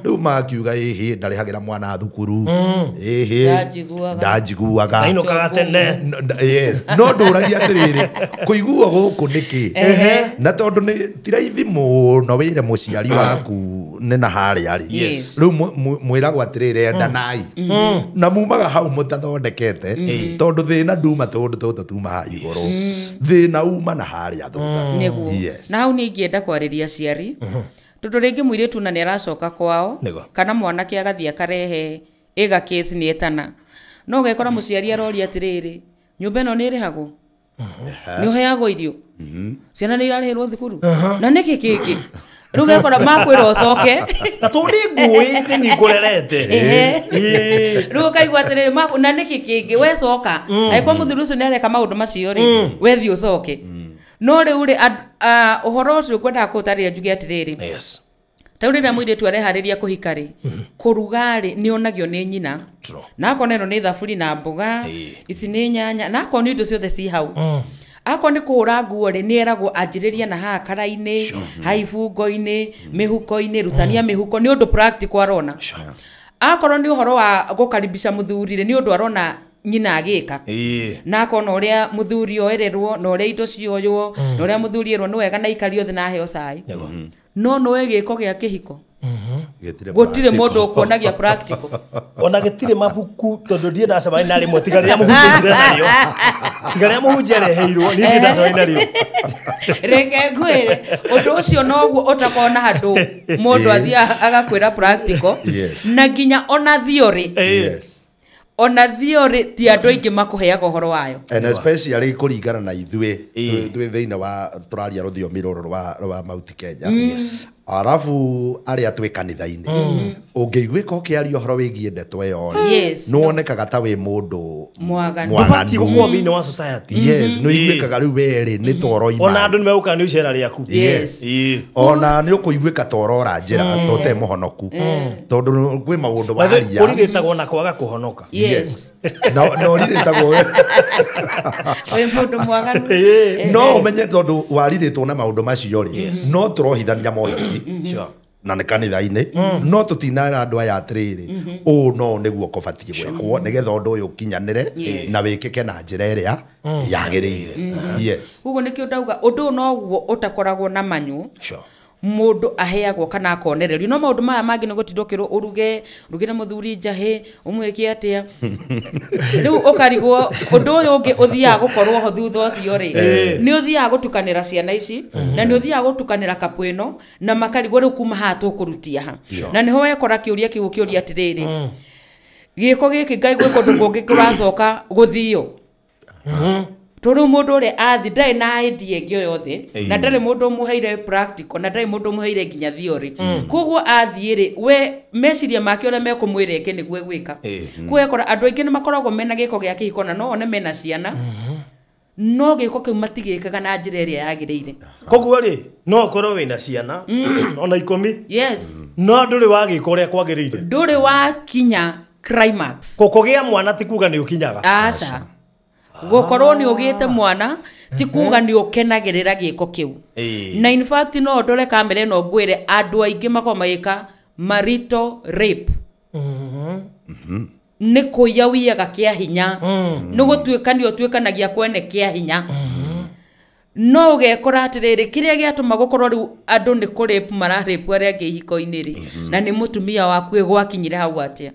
Rĩu makiuga ĩhĩ ndarĩhagĩra mwana thukuru, ĩhĩ ndanjiguaga, ainũkaga tene. Yes. No ndũragia atĩrĩrĩ, kũiguo gũkũ nĩkĩ. Na tondũ nĩ ti raithi mũno wĩre mũciari waku nĩ na harĩa rĩ. Rĩu mwĩragwo atĩrĩrĩ, endanai. Na mumaga hau mũtathondekete, tondũ thĩna nduma tũndũ tũtũ tuma haha igũrũ. Thĩna uma na harĩa thutha. Na hau nĩ ingĩenda kwarĩria aciari, tondũ rĩngĩ mũirĩtu na nĩ aracoka kwao, kana mwanake agathiĩ akarehe ĩga case nĩ etana. No ũgekora mũciari aroria atĩrĩrĩ, nyũmba ĩno nĩ ĩrĩhagwo? Nĩ ũheagwo irio? Ciana nĩ irarĩhĩrwo thukuru? Na nĩkĩ kĩngĩ? Rĩu ũgekora makwĩra ũcoke. Na tondũ nĩ ngũĩ nĩ ngũrerete. Rĩu ũkaigua atĩrĩrĩ, na nĩkĩ kĩngĩ we coka. Angĩkorwo mũthuri ũcio nĩ areka maũndũ macio rĩ, we thiĩ ũcoke. No rĩu rĩ ũhoro ũcio ngwendaga kũũtarĩria njuge atĩrĩrĩ. Yes. Ta rĩu rĩrĩa mũirĩtu areharĩria kũhika rĩ, kũruga rĩ nĩ onagio nĩ nyina. True. Na akona ĩno nĩ thaburi na mboga, ici nĩ nyanya, na akorwo nĩ indo ciothe ci hau. Akorwo nĩ kũhũra nguo rĩ, nĩ eragwo anjĩrĩria na haha kara-inĩ, haha ibungo-inĩ, mĩhuko-inĩ, rutania mĩhuko, nĩ ũndũ practical arona. Akorwo nĩ ũhoro wa gũkaribisha mũthuri rĩ, nĩ ũndũ arona nyina agĩka. Na akona ũrĩa mũthuri oererwo, na ũrĩa indo cioywo, na ũrĩa mũthuri erwo nĩ wega na ikario thĩ na aheo cai. No nĩwe gĩko gĩa kĩhiko. Gũtirĩ mũndũ ũkuonagia practical. Ona gĩtirĩ mabuku tondũ ndiĩ ndacemania na rĩmwe tiga rĩrĩa mũhunjia aingĩre narĩo. Tiga rĩrĩa mũhunjia areheirwo, niĩ ndiĩ ndacemania narĩo. Reke ngwĩre, ũndũ ũcio noguo ũtakorwo na handũ mũndũ athiĩ agakwĩra practical. Yes. Na nginya ona theory. Yes. Ona theory ti andũ aingĩ makũheaga ũhoro wayo. And especially kũringana na ithuĩ twĩ thĩinĩ wa tũraria rũthiomi rũrũ rwa Mount Kenya. Yes. Arabu arĩa twĩ kanitha-inĩ ũngĩiguĩka ũkĩaria ũhoro wĩgiĩ ndeto ĩyo rĩ, Yes. nĩwonekaga ta wĩ mũndũ Mwaganu. Ndũbatiĩ gũkorwo thĩinĩ wa society. Yes, nĩũiguĩkaga rĩu we rĩ nĩ ta ũroima. Ona andũ nĩmegũka nĩ icera rĩaku. Yes. Ona nĩ ũkũiguĩka ta ũrora njĩra ta ũtarĩ mũhonoku tondũ kwĩ maũndũ waria. Ũrirĩtagwo na kwaga kũhonoka. Yes. Na ũrirĩtagwo wĩ mũndũ mwaganu. No ũmenye tondũ warirĩtwo na maũndũ macio rĩ, no tũrohithania mohiki na nĩ kanitha-inĩ, no tũtinara andũ aya atĩrĩrĩ, ũũ no nĩguo kũbatiĩ gwĩkwo nĩgetha ũndũ ũyũ ũkinyanĩre na wĩkĩke na njĩra ĩrĩa yagĩrĩire. Yes. Koguo nĩkĩo ndauga ũndũ ũyũ noguo ũtakoragwo na manyũ. Mũndũ aheagwo kana akonererio. No maũndũ maya mangĩ nĩ gũtinda ũkĩrwo ũruge, ũrugĩre mũthuri njahĩ, ũmwĩke atĩa. Rĩu ũkarigwo ũndũ ũyũ ũngĩ ũthiaga gũkorwo ho thutha ũcio rĩ, nĩ ũthiaga gũtukanĩra ciana ici, na nĩ ũthiaga gũtukanĩra kapu ĩno, na makarigwo rĩu kuma haha tũkũrutia ha. Na nĩho wekora kĩũria kĩu ũkĩũria atĩrĩrĩ, gĩko gĩkĩ Ngai gwĩ kũndũ kũngĩ kũracoka gũthio. Tondũ mũndũ ũrĩa athi ndarĩ na idea ĩngĩ o yothe, na ndarĩ mũndũ ũmũheire practical, na ndarĩ mũndũ ũmũheire nginya theory. Koguo athiĩ rĩ, we meciria make ũrĩa mekũmwĩra eke nĩguo egwĩka. Koguo ekora andũ aingĩ nĩ makoragwo mena gĩko gĩa kĩhiko na no one mena ciana, no gĩko kĩu matigĩkaga na njĩra ĩrĩa yagĩrĩire. Koguo rĩ, no ũkorwo wĩna ciana ona 10. Yes. No ndũrĩ wagĩka ũrĩa kwagĩrĩire. Ndũrĩ wakinya climax. Kũgĩa mwana ti kuga nĩ ũkinyaga. Aca. Gũkorwo nĩ ũgĩte mwana ti kuga nĩ ũkenagĩrĩra gĩko kĩu. Na in fact no ndore kamera ĩno ngwĩre andũ aingĩ makoragwo magĩka marital rape. Nĩ kũiya ũiyaga kĩa hinya. Nĩ gũtuĩkania ũtuĩkanagia kwene kĩa hinya. No ũgekora atĩrĩrĩ, kĩrĩa gĩatũma gũkorwo rĩu andũ nĩ kũrape mararape arĩa angĩ ihiko-inĩ rĩ, na nĩ mũtumia waku gwakinyire hau atĩa.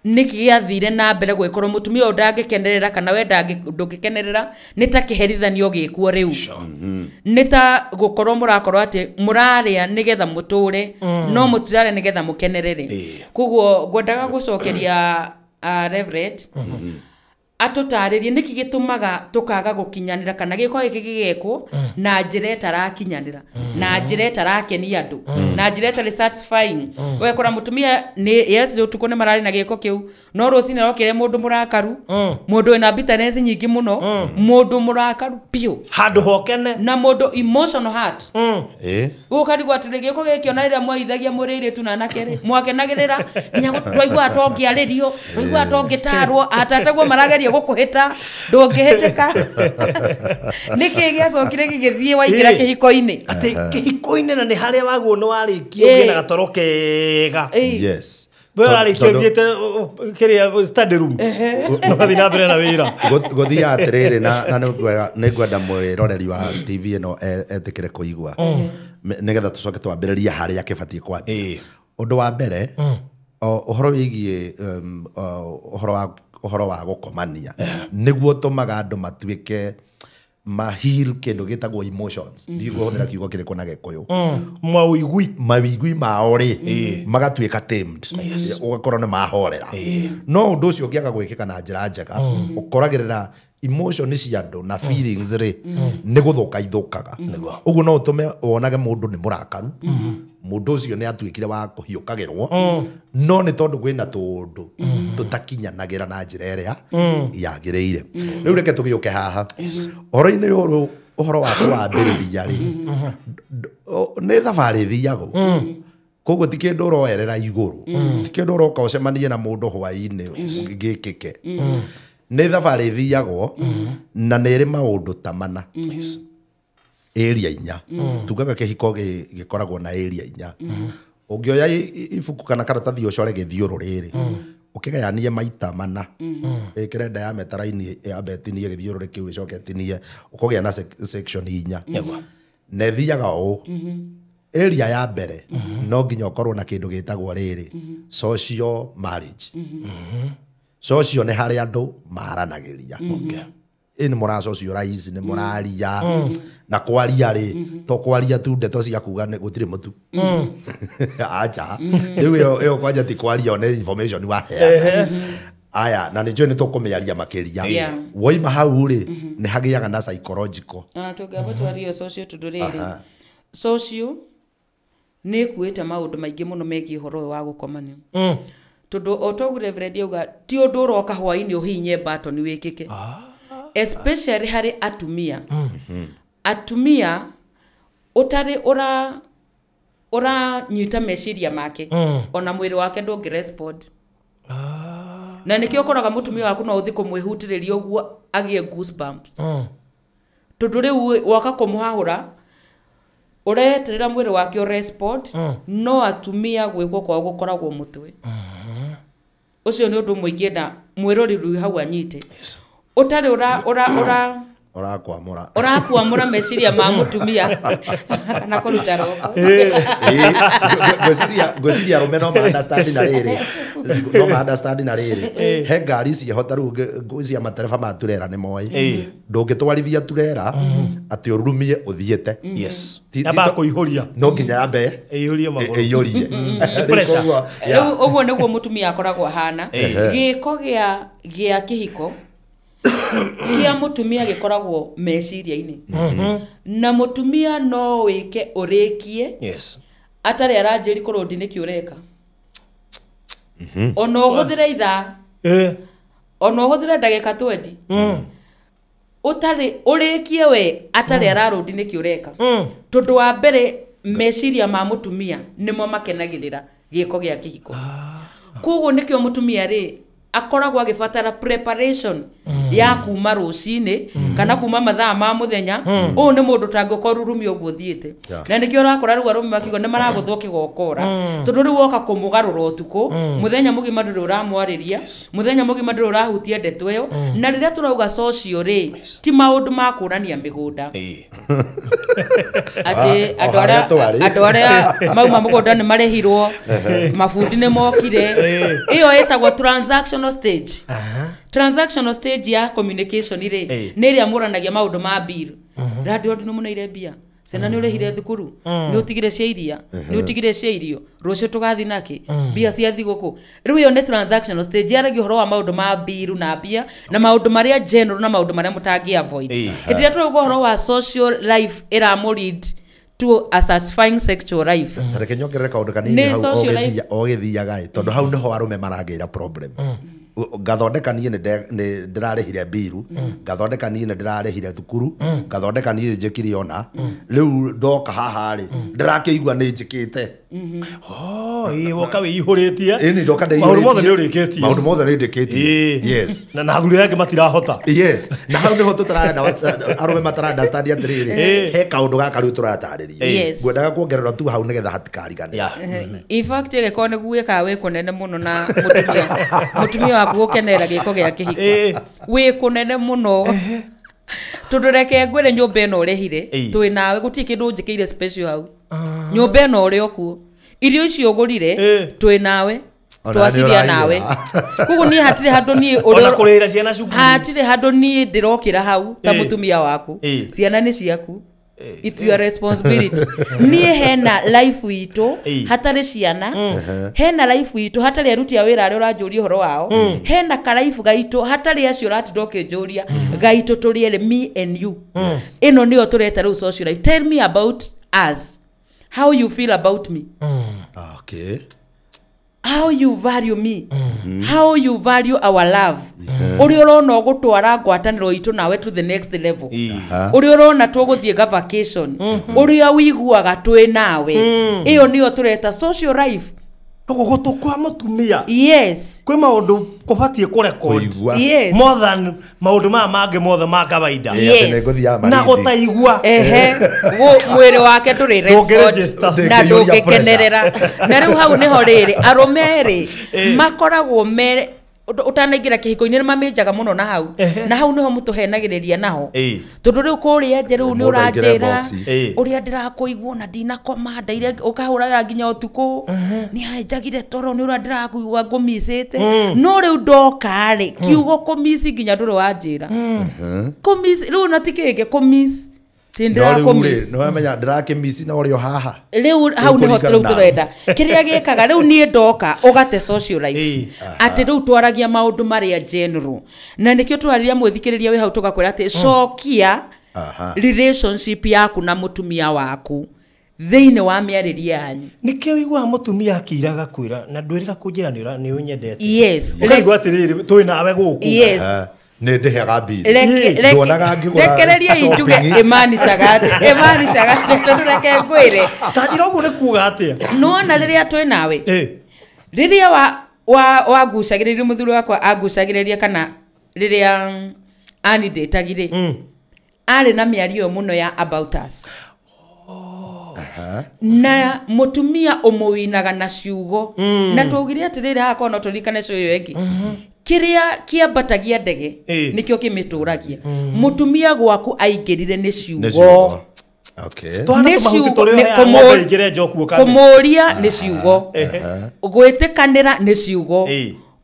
Nĩkĩ gĩathire na mbere gwĩkorwo mũtumia ũyũ ndangĩkenerera kana we ndũngĩkenerera, nĩ ta kĩherithanio gĩkuo rĩu. Nĩ ta gũkorwo mũrakorwo atĩ mũrarĩa nĩgetha mũtũre, no mũtirarĩa nĩgetha mũkenerere. Koguo ngwendaga gũcokeria Reverend atũtarĩrie nĩkĩ gĩtũmaga tũkaga gũkinyanĩra kana gĩko gĩkĩ gĩgekwo na njĩra ĩtarakinyanĩra, na njĩra ĩtarakenia andũ, na njĩra ĩtarĩ satisfying. Ũgakora mũtumia nĩ yes ũtukũ nĩ mararĩ na gĩko kĩu, no rũcinĩ arokĩre mũndũ mũrakaru, mũndũ wĩna bitterness nyingĩ mũno, mũndũ mũrakaru biũ, handũ hokene, na mũndũ emotional heart. Ũkarigwo atĩrĩ gĩko gĩkĩ ona rĩrĩa mwaithagia mũrĩ airĩtu na anake rĩ, mwakenagĩrĩra nginya twaiguaga tongĩarĩrio, twaiguaga tongĩtarwo, atataguo marageria gũkũhĩta, ndũngĩhĩtĩka. Nĩkĩ gĩacokire gĩgĩthiĩ waingĩra kĩhiko-inĩ? Atĩ kĩhiko-inĩ na nĩ harĩa waguo nĩ warĩkia ũgĩe na gatoro kega. Yes. We warĩkia ũthiĩte kĩrĩa study room. Ũgathiĩ na mbere na wĩra. Gũthiaga atĩrĩrĩ, na nĩngwenda mwĩroreri wa TV ĩno etĩkĩre kũigua nĩgetha tũcoke twambĩrĩrie harĩa kĩbatiĩ kwambia. Ũndũ wa mbere, ũhoro wĩgiĩ ũhoro wa gũkomania nĩguo ũtũmaga andũ matuĩke ma heal kĩndũ gĩtagwo emotions. Ndigũhũthĩra kiugo kĩrĩkũ na Gĩkũyũ. Mawĩigui mao rĩ magatuĩka tamed, ũgakorwo nĩ mahorera. No ũndũ ũcio ũngĩaga gwĩkĩka na njĩra njega, ũkoragĩrĩra emotion cia andũ na feelings rĩ nĩ gũthũka ithũkaga. Ũguo no ũtũme wonage mũndũ nĩ mũrakaru, mũndũ ũcio nĩ atuĩkire wa kũhiũkagĩrwo, no nĩ tondũ kwĩna tũũndũ tũtakinyanagĩra na njĩra ĩrĩa yagĩrĩire. Rĩu reke tũgĩũke haha ũhoro-inĩ ũyũ Ũhoro wa kwambĩrĩria rĩ, nĩ thabarĩ ĩthiagwo. Koguo ti kĩndũ ũroerera igũrũ, ti kĩndũ ũroka ũcemanie na mũndũ hwaĩ-inĩ gĩkĩke. Nĩ thabarĩ ĩthiagwo na nĩ ĩrĩ maũndũ ta mana. Area inya. Tugaga kĩhiko gĩkoragwo na area inya. Ũngĩoya ibuku kana karatathi ũcore gĩthiũrũrĩ rĩ, ũkĩgayanie maita mana, ĩkĩre diameter line yambe ĩtinie gĩthiũrũrĩ kĩu ĩcoke ĩtinie, ũkũgĩa na section inya. Na ĩthiaga ũũ. Area ya mbere no nginya ũkorwo na kĩndũ gĩtagwo rĩrĩ social marriage. Social nĩ harĩa andũ maranagĩria. Ĩ nĩ mũra socialize, nĩ mũraria. Na kwaria rĩ, to kwaria tu ndeto cia kuga nĩ gũtirĩ mũtu. Acha. Rĩu ĩyo kwanja ti kwaria, nĩ information waheana. Aya, na nĩ njũĩ nĩ tũkũmĩaria makĩria. Woima hau rĩ, nĩ hagĩaga na psychological. Tũngĩamba twarie social tondũ rĩrĩ, social nĩ ĩkuĩte maũndũ maingĩ mũno megiĩ ũhoro ũyũ wa gũkomania. Tondũ o toguo Reverend auga, ti ũndũ ũroka hwaĩ-inĩ ũhihinye button wĩkĩke. Especially harĩ atumia. Atumia ũtarĩ ũranyita meciria make, ona mwĩrĩ wake ndũngĩ respond. Na nĩkĩo ũkoraga mũtumia waku no ũthiĩ kũmwĩhutĩrĩria ũguo agĩe goosebumps. Tondũ rĩu woka kũmũhahũra, ũreterera mwĩrĩ wake ũrespond, no atumia gwĩkwo kwao gũkoragwo mũtwe. Ũcio nĩ ũndũ ũmwe ingĩenda mwĩrori rĩu hau anyite. Ũtarĩ ũrakwamũra. Ũrakwamũra meciria ma mũtumia kana kũruta roko. Ngwĩciria arũme no ma-understand na rĩrĩ. No ma-understand na rĩrĩ. He ngari ciĩho ta rĩu cia matereba ma turera nĩ moĩ. Ndũngĩtwarithia turera atĩ ũrurumie ũthiĩte. Yambaga kũihũria. No nginya yambe ĩihũrie magũrũ. Ĩiyũrie. Rĩu ũguo nĩguo mũtumia akoragwo ahana. Gĩko gĩa kĩhiko kĩa mũtumia gĩkoragwo meciria-inĩ. Na mũtumia no wĩke ũrĩkie atarĩ aranjĩri kũrũndi nĩkĩ ũreka. Ona ũhũthĩre ithaa, ona ũhũthĩre ndagĩka 20, ũtarĩ ũrĩkie we atarĩ ararũndi nĩkĩ ũreka. Tondũ wa mbere meciria ma mũtumia nĩmo makenagĩrĩra gĩko gĩa kĩhiko. Koguo nĩkĩo mũtumia rĩ akoragwo agĩbatara preparation ya kuma rũcinĩ kana kuma mathaa ma mũthenya. Ũũ nĩ mũndũ ũtangĩũka ũrurumie ũguo ũthiĩte. Na nĩkĩo ũrakora rĩu arũme makiuga nĩ maragũthwo kĩgokora. Tondũ rĩu woka kũmũgarũra ũtukũ, mũthenya mũgima ndũrĩ ũramwarĩria, mũthenya mũgima ndũrĩ ũrahutia ndeto ĩyo. Na rĩrĩa tũrauga social rĩ, ti maũndũ ma kũrania mĩgũnda. Atĩ andũ arĩa mauma mũgũnda nĩ marĩhirwo, mabundi nĩ mokire. Ĩyo ĩtagwo transactional stage. Transactional stage ya communication rĩ, nĩ ĩrĩa mũranagia maũndũ ma bill. Radio nĩ mũneire mbia, ciana nĩ ũrĩhire thukuru, nĩ ũtigire cia iria, nĩ ũtigire cia irio, rũciũ tũgathiĩ nakĩ, mbia cia thigũkũ. Rĩu ĩyo nĩ transactional stage, yaragia ũhoro wa maũndũ ma bill na mbia na maũndũ marĩa general na maũndũ marĩa mũtangĩ avoid. Hĩndĩ ĩrĩa tũrauga ũhoro wa social life ĩramũ to a satisfying sexual life. Tareke nyongerere kaũndũ kanini hau ũgĩthiaga ĩ, tondũ hau nĩho arũme maragĩra problem. Ngathondeka niĩ nĩ ndĩrarĩhire mbiru, ngathondeka niĩ nĩ ndĩrarĩhire thukuru, ngathondeka niĩ njĩkire ona rĩu ndoka haha rĩ, ndĩrakĩigua nĩ njĩkĩte. Woka wĩihũrĩtie. Ĩni ndoka ndĩihũrĩtie. Maũndũ mothe nĩ ũrĩkĩtie. Maũndũ mothe nĩ ndĩkĩtie. Yes. Na athuri aya angĩ matirahota. Yes. Na hau nĩho tũtarana arũme matara understand atĩrĩrĩ, he kaũndũ gaka rĩu tũratarĩria. Ngwendaga kuongerera tu hau nĩgetha hatikarigane. In fact ĩgĩkorwo nĩguo wĩkaga wĩ kũnene mũno na mũtumia waku gũkenera gĩko gĩa kĩhiko. Wĩ kũnene mũno. Tondũ reke ngwĩre nyũmba ĩno ũrĩhire, twĩ nawe gũtirĩ kĩndũ njĩkĩire special hau. Nyũmba ĩno ũrĩ o kuo. Irio icio ũgũrire, twĩ nawe, twaciria nawe. Koguo niĩ hatirĩ handũ niĩ ona kũrĩhĩra ciana cukuru. Hatirĩ handũ niĩ ndĩrokĩra hau ta mũtumia waku. Ciana nĩ ciaku. It's your responsibility. Niĩ hena life itũ hatarĩ ciana, hena life itũ hatarĩ aruti a wĩra arĩa ũranjũria ũhoro wao, hena karaifu gaitũ hatarĩ acio ũratinda ũkĩnjũria gaitũ tũrĩ erĩ, me and you. Ĩno nĩyo tũreta rĩu social life. Tell me about us. How you feel about me. Okay. How you value me. How you value our love. Ũrĩa ũrona ũgũtwara ngwatanĩro itũ nawe to the next level. Ũrĩa ũrona tũgũthiĩ ga vacation. Ũrĩa wiguaga twĩ nawe. Ĩyo nĩyo tũreta social life. Koguo gũtũ kwa mũtumia Yes. kwĩ maũndũ kũbatiĩ kũrecord Kũigua. Yes. more than maũndũ maya mangĩ mothe ma kawaida. Yes. Atĩ nĩngũthiaga Na Malindi. gũtaigua. Ehe, mwĩrĩ wake ndũrĩ respond Ndũngĩregister. na Ndũngĩiyũria ndũngĩkenerera. Na rĩu hau nĩho rĩrĩ arũme rĩ makoragwo me ũtanaingĩra kĩhiko-inĩ nĩ mamĩnjaga mũno na hau. Na hau nĩho mũtũhenagĩrĩria naho. Tondũ rĩu kũrĩa nja rĩu nĩ Mũndũ aingĩre ũranjĩra box. ũrĩa ndĩrakũigua na ndinakoma ndaire ũkahũraga nginya ũtukũ nĩ njagire toro nĩ ũrĩa ndĩrakũigua ngũmicĩte. No rĩu ndoka rĩ kiugo kũmici nginya ndũrĩ wanjĩra. Kũmici rĩu na ti kĩngĩ kũmici. Ti No rĩu rĩ, ndĩrakũmici. nĩwamenya ndĩrakĩmici na ũrĩ o haha. Rĩu hau nĩho Ũkũringana rĩu nawe. tũrenda kĩrĩa gĩkaga rĩu niĩ ndoka ũgate social life atĩ rĩu twaragia maũndũ marĩa general na nĩkĩo tũrarĩria mwĩthikĩrĩria wĩ hau tũgakwĩra atĩ cokia relationship yaku na mũtumia waku thĩinĩ wa mĩarĩrie yanyu. Nĩkĩo ũiguaga mũtumia akĩiraga kwĩra na ndwĩrĩga kũnjĩra nĩ ũnyendete. Yes. Ũkaigua atĩrĩrĩ twĩ nawe gũkũ. Yes. Nĩ ndĩheaga mbiri. Nduonaga ngĩgũra Rekereria njuge shopping. ĩmanicaga atĩ ĩmanicaga atĩ tondũ reke ngwĩre. Ta njĩra ũguo nĩ kuga atĩa? Nĩwona rĩrĩa twĩ nawe rĩrĩa wangucagĩrĩria mũthuri wakwa angucagĩrĩria kana rĩrĩa anindĩtagire arĩ na mĩario mũno ya about us. Na mũtumia ũmũwinaga na ciugo. Na twaugire atĩrĩrĩ haha korwo no tũririkane cio ĩyo ĩngĩ. Kĩrĩa kĩambatagia ndege nĩkĩo kĩmĩtũragia. Mũtumia gwaku aingĩrire nĩ Nĩ ciugo. ciugo. Okay. Twana Nĩ tũmahuti ciugo, tũrĩa nĩ ũheaga ng'ombe ĩingĩre njoku ũkamĩ. Kũmũria nĩ ciugo. Gwĩtĩkanĩra nĩ ciugo.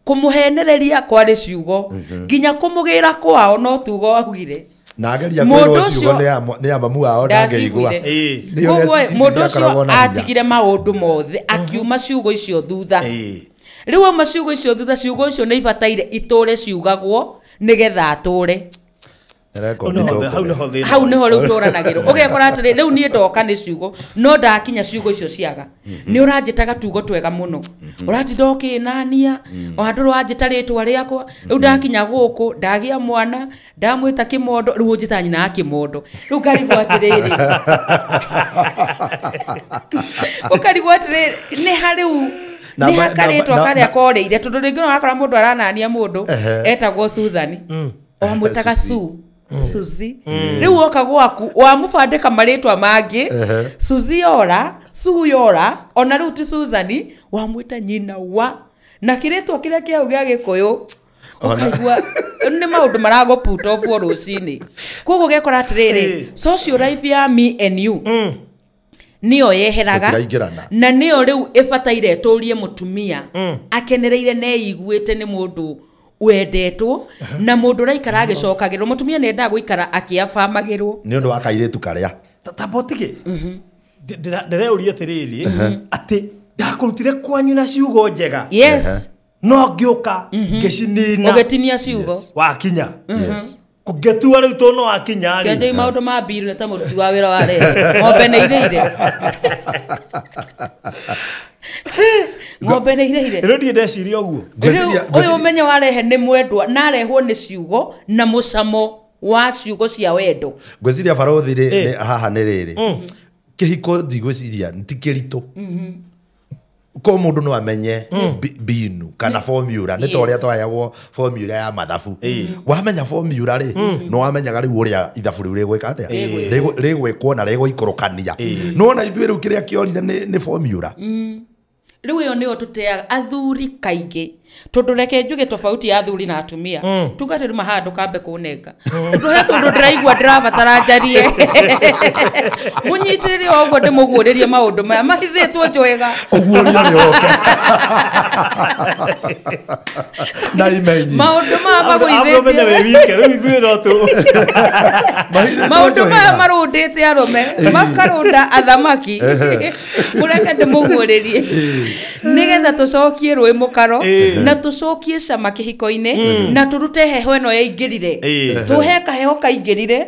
Kũmũhenereria kwarĩ ciugo. Nginya kũmũgĩra kwao no tugo augire. Na ageria Mũndũ kwĩrwo ciugo ũcio- nĩ ya mamu wao ndangĩigua. Ndaciguire. Nĩ ũrĩa Koguo ici mũndũ ũcio ciakoragwo na hinya. atigire maũndũ mothe akiuma ciugo icio thutha. Rĩu auma ciugo icio thutha, ciugo icio nĩ ibataire itũre ciugagwo nĩgetha atũre. Rekondi Hau nĩho tũkũrĩa. thĩna. Hau nĩho rĩu tũranagĩrwo. Ũgekora atĩrĩ rĩu niĩ ndoka nĩ ciugo no ndakinya ciugo icio ciaga. Nĩ ũranjĩtaga tugo twega mũno. Ũratinda ũkĩnania ona ndũrĩ wanjĩta rĩtwa rĩakwa. Rĩu ndakinya gũkũ ndagĩa mwana ndamwĩta kĩmondo rĩu ũnjĩta nyina wa kĩmondo. Rĩu ngarigwo atĩrĩrĩ. Ũkarigwo atĩrĩrĩ nĩ ha rĩu nĩ ha karĩtwa karĩa korĩire tondũ rĩngĩ no ũrakora mũndũ aranania mũndũ etagwo Susan. Wamwĩtaga Sue. Suzy. Rĩu woka gwaku wamũbandĩka marĩtwa mangĩ Suzy yora Sue yora ona rĩu ti Susan wamwĩta nyina wa na kĩrĩtwa kĩrĩa kĩau gĩa gĩkũyũ ũkaigua nĩ maũndũ maragũputa obuo rũcinĩ. Koguo ũgekora atĩrĩrĩ social life ya me and you nĩyo yeheraga Tũtiraingĩrana. na nĩyo rĩu ĩbataire ĩtũrie mũtumia akenereire na eiguĩte nĩ mũndũ wendetwo na mũndũ ũraikara agĩcokagĩrwo. Mũtumia nĩ endaga gũikara akĩabamagĩrwo Nĩ ũndũ wa kairĩtu karĩa. Ta botige. Ndĩreuria atĩrĩrĩ atĩ ndakũrutire kwanyu na ciugo njega. Yes. No ngĩũka ngĩcinina. Ũgĩtinia ciugo. Wakinya. Yes. Kũngĩtua rĩu tondũ no wakinya rĩ. Kĩanjai maũndũ ma mbiru nĩ ta mũruti wa wĩra wa rehe. Ng'ombe nĩ irĩire. Ng'ombe nĩ irĩire. Rĩu ndirĩ ndeciria ũguo. Rĩu ũyũ ũmenyo wa rehe nĩ mwendwa na arehwo nĩ ciugo na mũcamo wa ciugo cia wendo. Ngwĩciria barothi rĩ haha nĩ rĩrĩ. Kĩhiko ndigwĩciria ti kĩritũ. Ko mũndũ no amenye mbinu kana formula nĩ ta ũrĩa twaheagwo formula ya mathabu. Wamenya formula rĩ no wamenyaga rĩu ũrĩa ithabu rĩu rĩgwĩka atĩa rĩgwĩkwo na rĩgũikũrũkania. Nĩwona ithuĩ rĩu kĩrĩa kĩorire nĩ formula. Rĩu ĩyo nĩyo tũteaga athuri kaingĩ tondũ reke njuge tofauti ya athuri na atumia. Tuga atĩ rĩu haha ndũkambe kũnenga. Tondũ he tondũ ndĩraigua ndĩrabatara njarie. Mũnyitĩrĩre o ũguo ndĩmũguũrĩrie maũndũ maya mahithĩtwo njwega. Ũguũrio nĩ ũke. Na imenyi. Maũndũ maya Ambe ũmenye wĩ magũithĩtie. wike rĩu ithuĩ no tũ. Mahithĩtwo Maũndũ maya njwega. marũndĩte arũme makarũnda athamaki. Mũreke ndĩmũguũrĩrie. Nĩgetha tũcokie rũĩ mũkaro Na tũcokie cama kĩhiko-inĩ na tũrute heho ĩno yaingĩrire. Tũhe kaheho kaingĩrire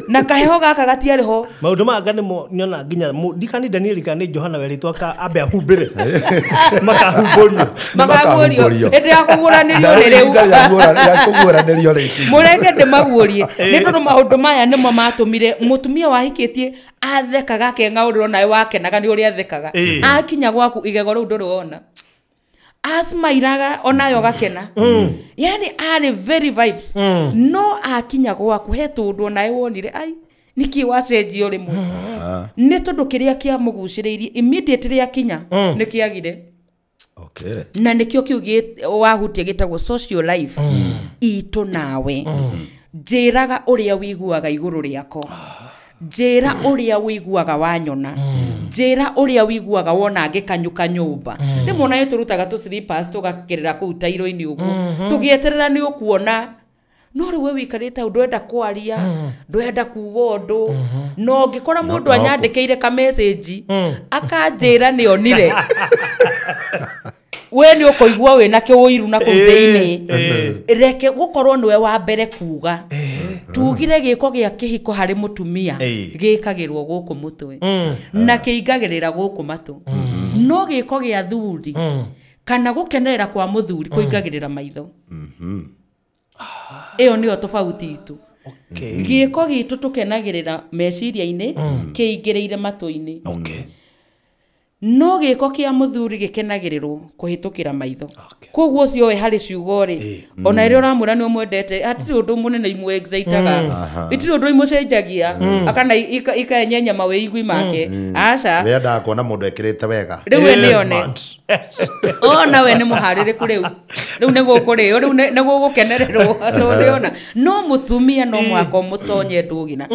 na kaheho gaka gatiarĩ ho. Maũndũ maya nĩmo nyona nginya ndikani Daniel kana nĩ Johana werĩtwo ambe ahumbĩre. Makahumbũrio. Makaguũrio. Hĩndĩ ya kũguũranĩrio nĩ rĩu. Ya kũguũranĩrio rĩu. Mũreke ndĩmaguũrie. Nĩ tondũ maũndũ maya nĩmo matũmire mũtumia wahikĩtie athekaga akeng'aũrĩrwo nawe wakenaga nĩ ũrĩa athekaga. Akinya gwaku igego rĩu ndũrĩ wona. Asmairaga onayo gakena. Yani arĩ very vibes. No akinya gwaku he tũndũ onawe wonire ai nĩkĩ wacenjio rĩmwe. Nĩ tondũ kĩrĩa kĩamũgucĩrĩirie immediately akinya nĩ kĩagire. Okay. Na nĩkĩo kĩu wahutia gĩtagwo social life itũ nawe. Njĩraga ũrĩa wĩiguaga igũrũ rĩakwa. Njĩra ũrĩa wĩiguaga wanyona. Njĩra ũrĩa wĩiguaga wona ngĩkanyũka nyũmba. Rĩmwe ona tũrutaga tũ slippers tũgakĩrĩra kũu tairo-inĩ ũguo. Tũgĩeterera nĩ ũkuona. No rĩu we wĩikarĩte hau ndwenda kwaria, ndwenda kuga ũndũ. No ngĩkora mũndũ anyandĩkĩire ka message akanjĩra nĩ onire. We nĩ ũkũigua wĩna kĩũiru na kũu thĩinĩ. Reke gũkorwo nĩwe wa mbere kuga. Tugire gĩko gĩa kĩhiko harĩ mũtumia gĩkagĩrwo gũkũ mũtwe na kĩingagĩrĩra gũkũ matũ. No gĩko gĩa thuri kana gũkenerera kwa mũthuri kũingagĩrĩra maitho. Ĩyo nĩyo tofauti itũ. Gĩko gitũ tũkenagĩrĩra meciria-inĩ kĩingĩrĩire matũ-inĩ. No gĩko kĩa mũthuri gĩkenagĩrĩrwo kũhĩtũkĩra maitho. Koguo ũcio we harĩ ciugo rĩ, ona rĩrĩa ũramwĩra nĩ ũmwendete, hatirĩ ũndũ mũnene imwe excitaga. Itirĩ ũndũ imũcenjagia, akana ikaenyenya mawĩigwi make. Aca. We endaga kuona mũndũ ekĩrĩte wega. Rĩu we nĩone. Ona we nĩ mũharĩrĩku rĩu. Rĩu nĩ gũkũrĩo, rĩu nĩ gũgũkenererwo tũrĩona. No mũtumia no mũhaka ũmũtonye ndũgina.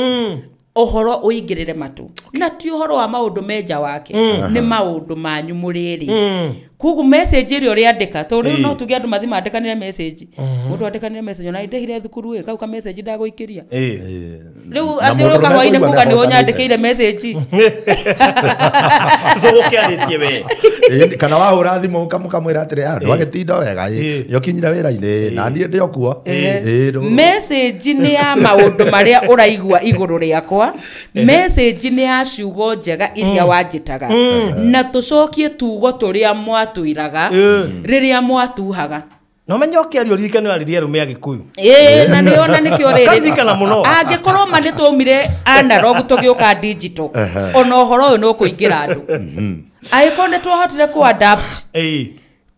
Ũhoro ũingĩrĩre matũ. Na ti ũhoro wa maũndũ menja wake. Nĩ maũndũ manyu mũrĩrĩ. Koguo message ĩrĩa ũrĩandĩka, tondũ rĩu no tuge andũ mathiĩ mandĩkanĩre message. Mũndũ andĩkanĩre message ona ndehire thukuru ĩ, kau ka message ndagũikĩria. Rĩu atĩ ũroka hwainĩ kuga nĩ ũnyandĩkĩire message. Tũgũkĩarĩtie we. Kana wahũra thimũ ũkamwĩra atĩrĩ, ndwagĩtinda wega ĩ, nĩũkinyire wĩra-inĩ na niĩ ndĩ o kuo. Message nĩ ya maũndũ marĩa ũraigua igũrũ rĩakwa. Message nĩ ya ciugo njega iria wanjĩtaga. Na tũcokie tugo tũrĩa mwatwĩraga rĩrĩa mwatuhaga. No menye ũkĩaria ũririkane warĩrie arũme a Gĩkũyũ. Ĩĩ, na nĩona nĩkĩo rĩrĩ. Karirikana mũno. Angĩkorwo ma nĩtwaumire analog tũgĩũka digital, ona ũhoro ũyũ nĩũkũingĩra andũ. Angĩkorwo nĩtwahotire kũ adapt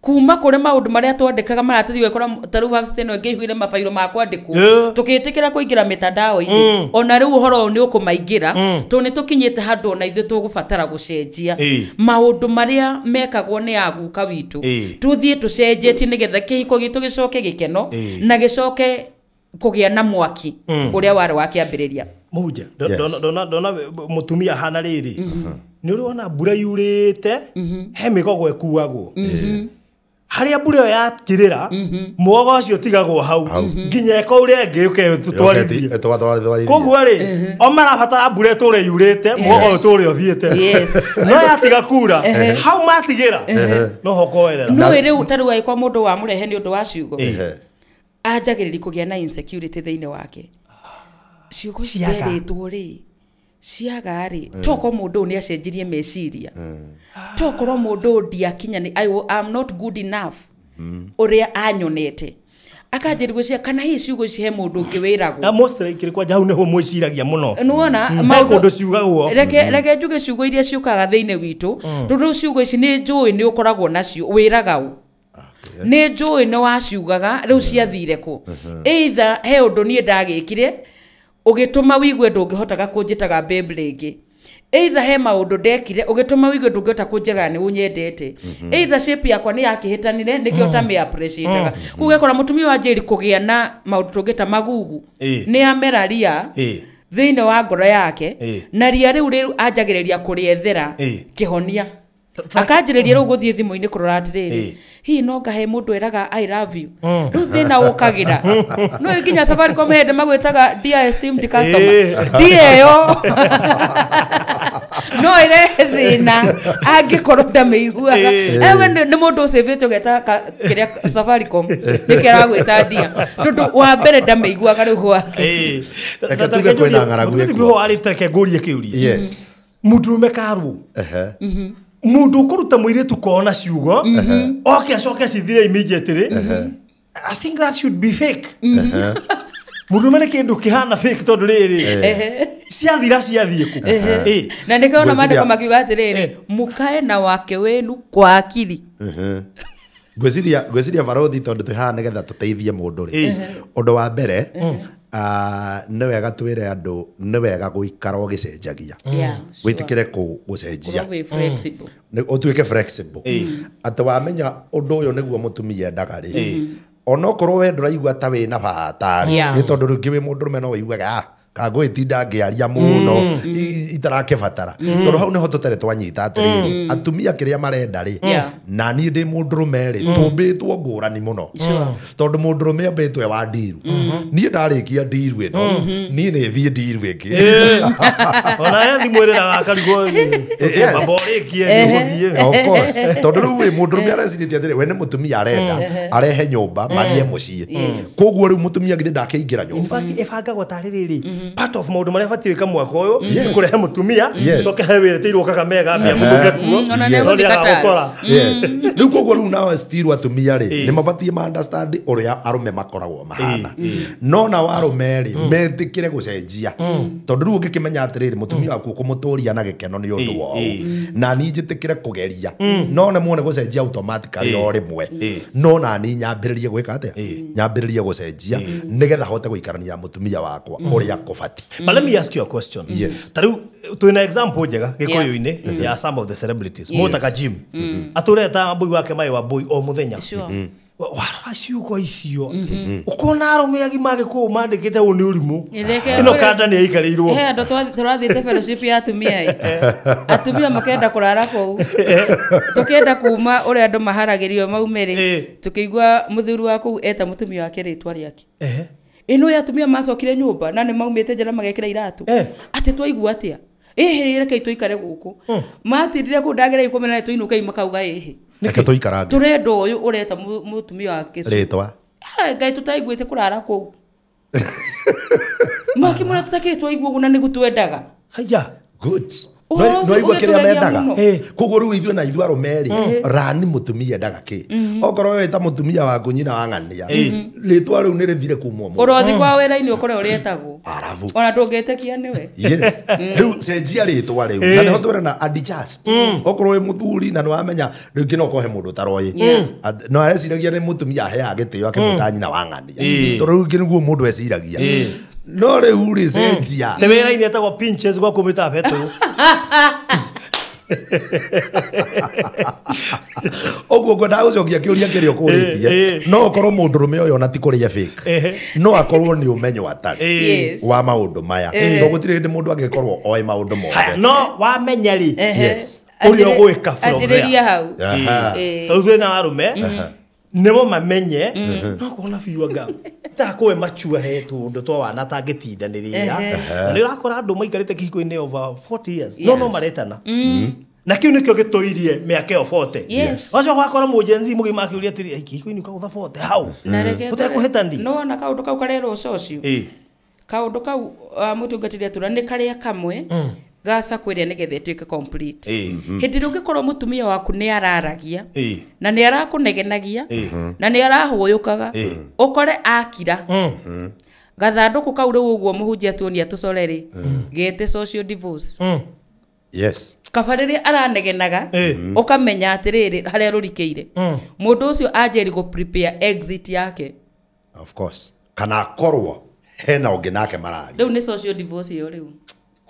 kuma kũrĩ maũndũ marĩa twandĩkaga maratathi ũgakora ta rĩu wabici ĩno ĩngĩihũire mabairo ma kwandĩkwo, tũgĩtĩkĩra kũingĩra mĩtandao-inĩ, ona rĩu ũhoro ũyũ nĩ ũkũmaingĩra, tondũ nĩ tũkinyĩte handũ ona ithuĩ tũgũbatara gũcenjia maũndũ marĩa mekagwo nĩ aguka witũ, tũthiĩ tũcenjetie nĩgetha kĩhiko gitũ gĩcoke gĩkeno na gĩcoke kũgĩa na mwaki ũrĩa warĩ wa kĩambĩrĩria. Mũhunjia, ndona mũtumia ahana rĩrĩ, nĩ ũrĩ wona mbura yurĩte, he mĩgogo ĩkuagwo. Harĩa mbura ĩyo yakirĩra, mũgogo ũcio ũtigagwo hau nginya ĩkaure ĩngĩ yũke tũtwarithie. Koguo rĩ, o marabatara mbura ĩtũre yurĩte, mũgogo ũyũ ũtũre ũthiĩte. No yatiga kura, hau matigĩra, no ho ũkoerera. No rĩu ta rĩu angĩkorwo mũndũ wamũrehe nĩ ũndũ wa ciugo, anjagĩrĩria kũgĩa na insecurity thĩinĩ wake. Ciugo cierĩtwo rĩ, ciaga rĩ, tokorwo mũndũ ũyũ nĩ acenjirie meciria. Tokorwo mũndũ ũyũ ndiakinya nĩ I am not good enough ũrĩa anyonete. Akanjĩrĩria gwĩciria kana hihi ciugo ici he mũndũ ũngĩ wĩragwo. Na mostly kĩrĩ kwanja hau nĩho mwĩciragia mũno. Nĩwona maũndũ ciugagwo. Reke njuge ciugo iria ciũkaga thĩinĩ witũ, tondũ ciugo ici nĩ njũĩ nĩ ũkoragwo nacio, wĩraga ũ. Nĩ njũĩ nĩ waciugaga, rĩu ciathire kũ. Either he ũndũ niĩ ndagĩkire, ũgĩtũma wigue ndũngĩhotaga kũnjĩtaga babe rĩngĩ. Either he maũndũ ndekire, ũgĩtũma wigue ndũngĩhota kũnjĩraga nĩ ũnyendete. Either shape yakwa nĩ yakĩhĩtanire, nĩkĩo ũtamĩ appreciate-aga. Koguo ũgakora mũtumia wa Njeri kũgĩa na maũndũ tũngĩta magugu, nĩ amera ria thĩinĩ wa ngoro yake, na ria rĩu rĩu anjagĩrĩria kũrĩethera kĩhonia. Akanjĩrĩria rĩu gũthiĩ thimũ-inĩ kũrora atĩrĩrĩ, hihi no ngahe mũndũ eraga I love you. Rĩu thĩna ũkagĩra. No nginya Safaricom hĩndĩ magwĩtaga dear esteemed customer. Dear ĩyo. No ĩrehe thĩna angĩkorwo ndamĩiguaga. Ewe nĩ mũndũ ũcĩvĩte ũgeta kĩrĩa Safaricom nĩkĩo aragwĩta ndia, tondũ wa mbere ndamĩiguaga rĩu gwake. Reke tuge kwĩna ng'aragu ĩkuo. Reke ngũrie kĩũria. Yes. Mũndũrũme karwo mũndũ ũkũruta mũirĩtu kona ciugo oke acoke cithire immediately, I think that should be fake. Mũndũrũme nĩ kĩndũ kĩhana fake tondũ rĩrĩ ciathira ciathiĩ kũ. Na nĩkĩo ona maandĩko makiuga atĩrĩrĩ, mũkae na wake wenu kwa akili. Ngwĩciria barothi tondũ twĩ haha nĩgetha tũteithie mũndũ rĩ, ũndũ wa mbere nĩ wega twĩre andũ nĩ wega gũikara ũgĩcenjagia, wĩtĩkĩre gũcenjia, ũtuĩke flexible, atĩ wamenya ũndũ ũyũ nĩguo mũtumia endaga rĩ, onokorwo we ndũraigua ta wĩna bata rĩ, tondũ rĩngĩ wĩ mũndũrũme no ũiguaga kangũgĩtinda ngĩaria mũno itarakĩbatara, tondũ hau nĩho tũtarĩ twanyita atĩrĩrĩ atumia kĩrĩa marenda rĩ, na niĩ ndĩ mũndũrũme rĩ tũmbĩtwo ngũrani mũno, tondũ mũndũrũme ambĩtwo e wa ndiru, niĩ ndarĩkia ndiru ĩno niĩ nĩ thiĩ ndiru ĩngĩ. Ona he thimũ ĩrĩraga akarigwo amba ũrĩkie nĩũgũthiĩ. Of course, tondũ rĩu wĩ mũndũrũme arecirĩtie atĩrĩ we nĩ mũtumia arenda arehe nyũmba magĩe mũciĩ, koguo rĩu mũtumia githĩ ndakĩingĩra nyũmba. In fact ĩbangagwo tarĩ rĩrĩ part of maũndũ marĩa batiĩ gwĩka mwaka ũyũ nĩ kũrehe mũtumia coke he wĩra ĩtĩirwo Kakamega mbia mũthũke kuo Ona nĩ no nĩagagũkora. Yes. Rĩu koguo rĩu nao still atumia rĩ nĩ mabatiĩ ma understand ũrĩa arũme makoragwo mahana, no nao arũme rĩ metĩkĩre gũcenjia, tondũ rĩu ũngĩkĩmenya atĩrĩrĩ mũtumia waku ũkũmũtũria na gĩkeno nĩ ũndũ wa ũũ, na niĩ njĩtĩkĩre kũgeria, no nĩ muone gũcenjia automatically o rĩmwe, no na niĩ nyambĩrĩrie gwĩka atĩa, nyambĩrĩrie gũcenjia nĩgetha hote gũikarania na mũtumia wakwa ũrĩa kũbatiĩ. But let me ask you a question. Yes. Taru twina example njega gikuyu-inĩ ya some of the celebrities. Mutaka Jim. Atureta mbui wake mai wa mbui o muthenya. Warora ciugo icio ukona arume agima gikuyu mandikite ũ nĩ ũrimũ. Ĩno kanda nĩ aikarĩirwo. He andũ tũrathiĩte fellowship ya atumia ĩ. Atumia makenda kũrara kũu. Tũkĩenda kuma ũrĩa andũ maharagĩrio maume rĩ, tũkĩigua mũthuri wa kũu eta mũtumia wake rĩtwa rĩake. Ĩno ya atumia macokire nyũmba na nĩ maumĩte nja na magekĩra iratũ. Atĩ twaigua atĩa? Ĩhĩ reke tũikare gũkũ. Matindire kũu ndagera 10 na tũinũke makauga ĩhĩ. Reke tũikarange. Tũrenda ũyũ ũreta mũtumia wake rĩtwa. Ngai tũtaiguĩte kũrara kũu. Makĩmwĩra tũtakĩrĩ twaigua ũguo na nĩguo twendaga. Haya. Good. No igua kĩrĩa mendaga. Koguo rĩu ithuĩ na ithuĩ arũme rĩ, rani mũtumia endaga kĩ? Okorwo we ta mũtumia waku nyina wa ng'ania, rĩtwa rĩu nĩ rĩthire kuma ũmũthĩ. Ũrothi kwa wĩra-inĩ ũkore ũrĩa etagwo. Arabu. Ona ndũngĩtĩkia nĩwe. Yes. Rĩu cenjia rĩtwa rĩu. Na nĩho twĩrana adjust. Okorwo wĩ mũthuri na nĩwamenya rĩngĩ no ũkorwo he mũndũ ũtaroĩ. No areciragia nĩ mũtumia aheaga gĩtĩo akĩmwĩta nyina wa ng'ania. Tondũ rĩu rĩngĩ nĩguo mũndũ eciragia. No rĩu rĩ cenjia. Te wĩra-inĩ etagwo pinches gwaku mwĩtaga Petero. Ũguo ngwendaga gũcokia kĩũria kĩrĩa ũkũrĩtie, no ũkorwo mũndũrũme ũyũ ona ti kũrĩa fake, no akorwo nĩ ũmenyo atarĩ wa maũndũ maya, tondũ gũtirĩ hĩndĩ mũndũ angĩkorwo oĩ maũndũ mothe. No wamenya rĩ, Yes. ũrĩa ũgwĩka from there. Anjĩrĩria hau. Tondũ thĩna wa arũme nĩmo mamenye no kuona biũ anga takwe machua he tũndũ twa wana tangĩtindanĩrĩra, na nĩ ũrakora andũ maikarĩte kĩhiko-inĩ over 40 years no maretana, na kĩu nĩkĩo gĩtũirie mĩaka ĩyo 40. Wacoka wakora mũjenzi mũgima akĩũria atĩrĩ kĩhiko-inĩ ũkagũtha 40 hau ũtekũhĩtania. No ona kaũndũ kau karerwo ũcocio, kaũndũ kau mũtungatĩri atũra nĩ karĩa kamwe gaca kwĩrĩa nĩgetha ĩtuĩke complete. Hĩndĩ ĩrĩa ũngĩkorwo mũtumia waku nĩ araragia na nĩ arakũnegenagia na nĩ arahũyũkaga, ũkore akira gathandũkũ kau rĩu ũguo mũhunjia tuonia tũcore rĩ, gete social divorce. Yes. Kaba rĩrĩa aranegenaga ũkamenya atĩrĩrĩ harĩa rũrikĩire, mũndũ ũcio anjĩri gũ prepare exit yake. Of course. Kana akorwo hena ũngĩ nake mararia. Rĩu nĩ social divorce ĩyo rĩu.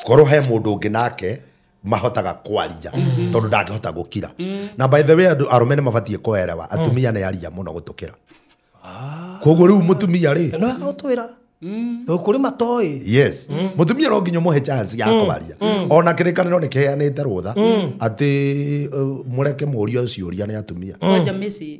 Korwo he mũndũ ũngĩ nake mahotaga kwaria tondũ ndangĩhota gũkira. Na by the way andũ arũme nĩ mabatiĩ kũerewa atumia nĩ aria mũno gũtũkĩra. Koguo rĩu mũtumia rĩ no agũtwĩra tondũ kũrĩ matoĩ. Yes. Mũtumia no nginya ũmũhe chance ya kwaria. Ona kĩrĩkanĩro nĩ kĩheanĩte rũtha atĩ mũreke mũũrio ciũria nĩ atumia. Kwanja mĩciĩ.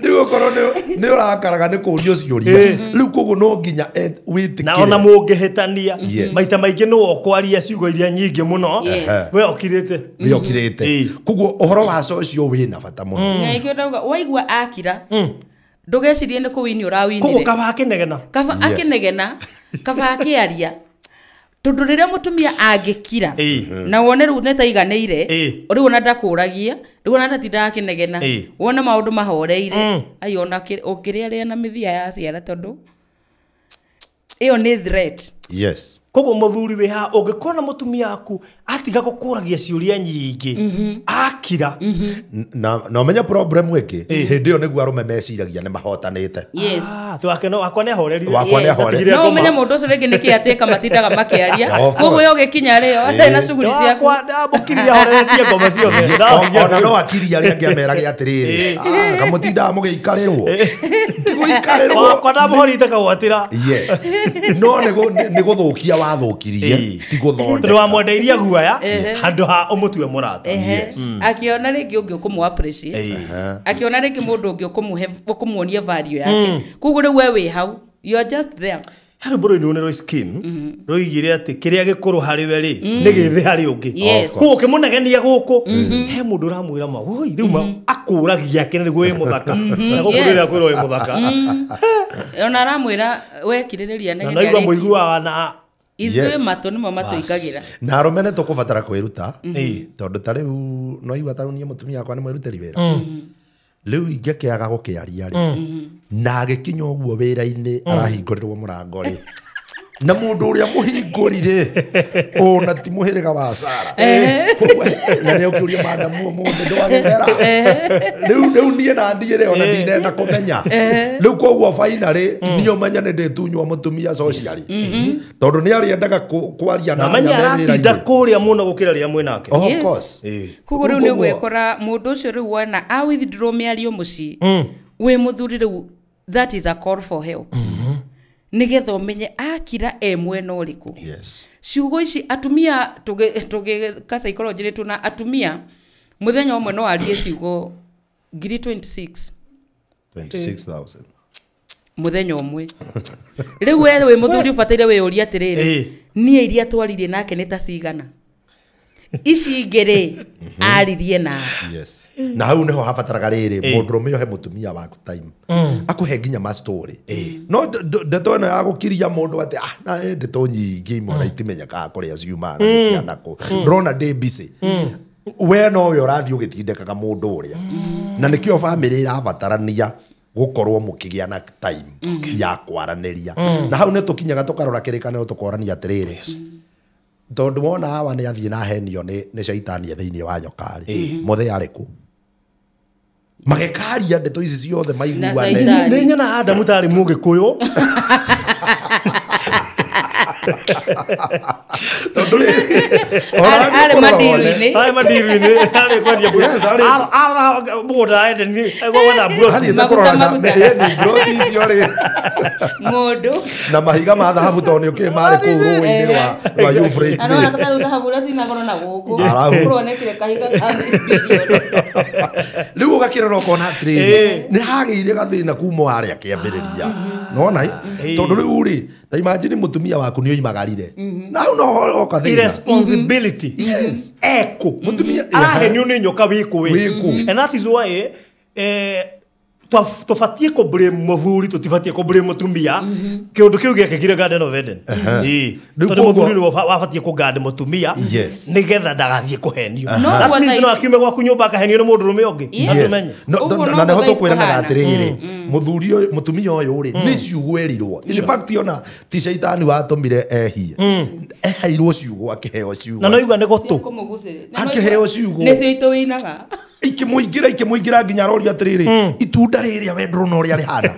Rĩu okorwo nĩ ũrakaraga nĩ kũũrio ciũria rĩu koguo no nginya wĩtĩkĩre na ona mũngĩhĩtania Yes. maita maingĩ nĩwe ũkwaria ciugo iria nyingĩ mũno Yes. we ũkirĩte we ũkirĩte koguo ũhoro wa social wĩna bata mũno Na ikĩo ndauga waigua akira ndũgecirie nĩ kũwini koguo ũrawinire kaba akĩnegena kaba Yes. akĩnegena kaba akĩaria tondũ rĩrĩa mũtumia angĩkira Ĩĩ. na wone rĩu nĩtaiganĩire Ĩĩ. rĩu ona ndakũragia rĩu ona ndatindaga akĩnegena Ĩĩ. wone maũndũ mahoreire ai ona ũngĩrĩarĩa na mĩthia ya ciara tondũ ĩyo nĩ threat. Yes. Koguo mũthuri wĩ haha ũngĩkona mũtumia waku atiga gũkũragia ciũria nyingĩ akira Na na ũmenye problem ĩngĩ hĩndĩ ĩyo nĩguo arũme meciragia nĩ mahotanĩte. Yes. Ah, wakwa nĩ ahorerire. Wakwa nĩ Yes. ahorerire. No ũmenye mũndũ ũcio rĩngĩ nĩkĩ atĩka matindaga makĩaria Of course. koguo yo ũgĩkinya rĩo atarĩ na cuguri ciaku Wakwa ndamũkiririe ahoreretie ngoma ciothe. Ona no akiri arĩa angĩ amerage atĩrĩrĩ kamũtindaga mũgĩikarĩrwo tigũikarĩrwo Wakwa ndamũhorite kagwatĩra. Yes. No nĩ gũthũkia wathũkirie ti Tondũ gũthondeka. wamwendeirie guoya handũ ha ũmũtue mũrata. Ehe. Akiona rĩngĩ ũngĩ ũkũmũ appreciate akiona rĩngĩ mũndũ ũngĩ ũkũmũhe ũkũmuonia value yake koguo rĩu we wĩ hau you are just there. Harĩ bũrũri-inĩ rwa scheme rũigire atĩ kĩrĩa gĩkũrũ harĩ we rĩ nĩ gĩthĩ harĩ ũngĩ. Yes. Koguo ũkĩmũnegenia gũkũ he mũndũ ũramwĩra ma woi rĩu akũragia akĩna nĩguo wĩ mũthaka na gũkũ Yes. rĩrĩa akwĩrwo wĩ mũthaka Ona aramwĩra we kirĩrĩria na naigua mũiguaga na ithuĩ Yes. matũ nĩmo matũingagĩra. Na arũme nĩ tũkũbatara kwĩruta Ĩĩ. tondũ ta rĩu no igua ta rĩu niĩ mũtumia wakwa nĩ mwĩrutĩri wĩra rĩu ingĩkĩaga gũkĩaria rĩ na agĩkinya ũguo wĩra-inĩ arahingũrĩrwo mũrango rĩ na mũndũ ũrĩa mũhingũrire ona ti mũhĩrĩga wa Sara na nĩ ũkĩũria madamu ũmũthĩ ndwagĩthera rĩu niĩ na ndiĩ rĩ ona ndinenda kũmenya rĩu koguo finally niĩ ũmenye nĩ ndĩtunywo mũtumia socially tondũ nĩ arĩendaga kwaria na na menya arĩa me aratinda wĩra-inĩ. kũrĩa mũno gũkĩra rĩrĩa mwĩ nake. Of Yes. course. Koguo rĩu nĩ ũgwĩkora mũndũ ũcio rĩu wona a withdraw mĩario mũciĩ wĩ mũthuri rĩu that is a call for help nĩgetha ũmenye akira e mwena ũrĩkũ. Yes. Ciugo ici atumia tũgĩka psychology nĩ tuna atumia mũthenya ũmwe no arie ciugo 26,000 26,000 mũthenya ũmwe. Rĩu we wĩ mũthuri ũbataire wĩyũrie atĩrĩrĩ niĩ iria twaririe nake nĩ ta cigana ici ingĩ rĩ aririe na Yes. Na hau niho habataraga rĩrĩ mũndũrũme ohe mũtumia waku time akũhe nginya ma story no ndeto ĩno ya gũkiria mũndũ atĩ ah na ĩ ndeto nyingĩ imwe na itimenyekaga kũrĩa ciumaga na nĩ ciana kũ ndĩrona ndĩ busy we nowe ũrathiĩ ũgĩtindĩkaga mũndũ ũrĩa na nĩkĩo bamĩrĩ ĩrabatarania gũkorwo mũkĩgĩa na time ya kwaranĩria na hau nĩ tũkinyaga tũkarora kĩrĩkanĩro tũkorania atĩrĩrĩ tondũ wona hawa nĩ athiĩ na henio nĩ caitani thĩinĩ wa nyoka rĩ mothe yarĩ kũ magĩkaria ndeto ici ciothe maiguane Caitani. Nĩ nyona Adamu tarĩ mũgĩkũyũ tondũ rĩ Arĩ mandiru-inĩ. arĩ mandiru-inĩ arĩ kwendia Yes, arĩ- arora mũgũnda wa Edeni gwetha mburoti athiĩte Maguta, kũrora maguta. ĩni mburoti icio rĩ mũndũ na mahiga ma thahabu tondũ nĩ ũkĩĩ marĩ kũu rũĩ-inĩ rwa Euphrates arona rĩ ta rĩu thahabu ũrĩa cinagoro na gũkũ Arahu. kũronekire kahiga ka bilioni. rĩu ũgakĩrora ũkona atĩrĩrĩ nĩ hagĩire gathĩna kuma harĩa kĩambĩrĩria nona tondũ rĩu rĩ ta imagine mũtumia waku nĩ oimagarire na hau no hoka thĩna irresponsibility Yes. eko Mũtumia- arahenio nĩ nyoka wĩkũ Wĩkũ. and that is why tũbatiĩ kũ blame mũthuri tũtibatiĩ kũ blame mũtumia kĩũndũ kĩu gĩekĩkire Garden of Eden. Ĩĩ. Rĩu Tondũ koguo- mũthuri nĩwe wabatiĩ kũ guard mũtumia Yes. nĩgetha ndagathiĩ kũhenio. No That guo means thaa no ici- akiume gwaku nyũmba akahenio nĩ mũndũrũme ũngĩ. Yes. Na tũmenye. No, Ũguo na noguo nĩho thaa ici tũkwĩranaga kũhana. atĩrĩrĩ mũthuri ũyũ mũtumia ũyũ rĩ nĩ ciugo erirwo in fact ona ti caitani watũmire ehie eheirwo ciugo akĩheo ciugo Na no igua nĩ gũtũ. Kũmũgucĩrĩria. Akĩheo ciugo. Nĩcio itũinaga. Ikĩmũingĩra nginya aroria atĩrĩrĩ itunda rĩrĩa we ndũrona ũrĩa rĩhana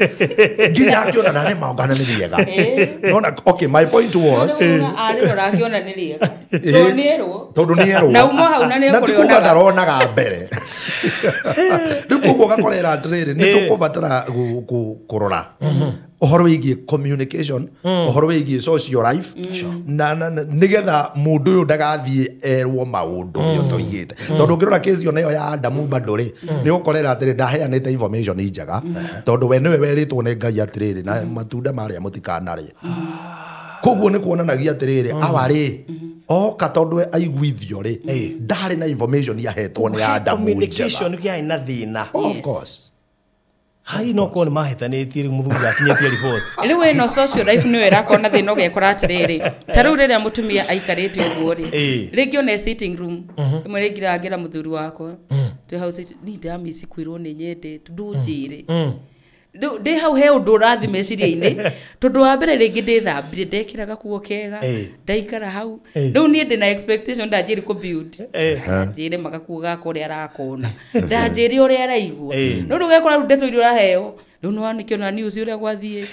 nginya akĩona na nĩ maũngana nĩ rĩega Nona, okay my point was Arĩrora akĩona nĩ rĩega. Tondũ nĩ erwo. tondũ nĩ erwo Na uma hau na nĩ na ti kuga ekũrĩonaga. ndaronaga mbere rĩu koguo ũgakorera atĩrĩrĩ nĩ tũkũbatara kũrora Ũhoro wĩgiĩ communication, ũhoro wĩgiĩ social life, na nĩgetha mũndũ ũyũ ndagathiĩ erwo maũndũ ũrĩa ũtoigĩte. Tondũ ũngĩrora kesi ona ĩyo ya Adamu bado rĩ, nĩ ũkorera atĩrĩ ndaheanĩte information njega, tondũ we nĩwe werĩtwo nĩ Ngai atĩrĩrĩ na matunda marĩa mũtikanarĩe. Koguo nĩ kuonanagia atĩrĩrĩ awa rĩ oka tondũ aiguithio rĩ ndarĩ na information yahetwo nĩ Adamu njega. Communication kĩarĩ na thĩna. Of course. Hai no korwo nĩ mahĩtanĩtie rĩu mũthuri akinyĩtie report. Rĩu ĩno social life nĩyo ĩrakorwo na thĩna ũgekora atĩrĩrĩ ta rĩu rĩrĩa mũtumia aikarĩte ũguo rĩ rĩngĩ ona sitting room ĩmwe rĩngĩ ndangĩra mũthuri wakwa twĩ hau niĩ ndĩramici kwĩrwo nĩ nyendete ndũnjĩre. Rĩu ndĩ hau he ũndũ ũrathiĩ meciria-inĩ tondũ wa mbere rĩngĩ ndĩthambire ndekĩra gakuo kega ndaikara hau rĩu niĩ ndĩ na expectation ndanjĩrĩ kũ build ndanjĩre magakuo gakwa ũrĩa arakona ndanjĩre ũrĩa araigua no rĩu ũgekora rĩu ndeto iria ũraheo rĩu nĩwanĩkĩona news ũrĩa gwathiĩ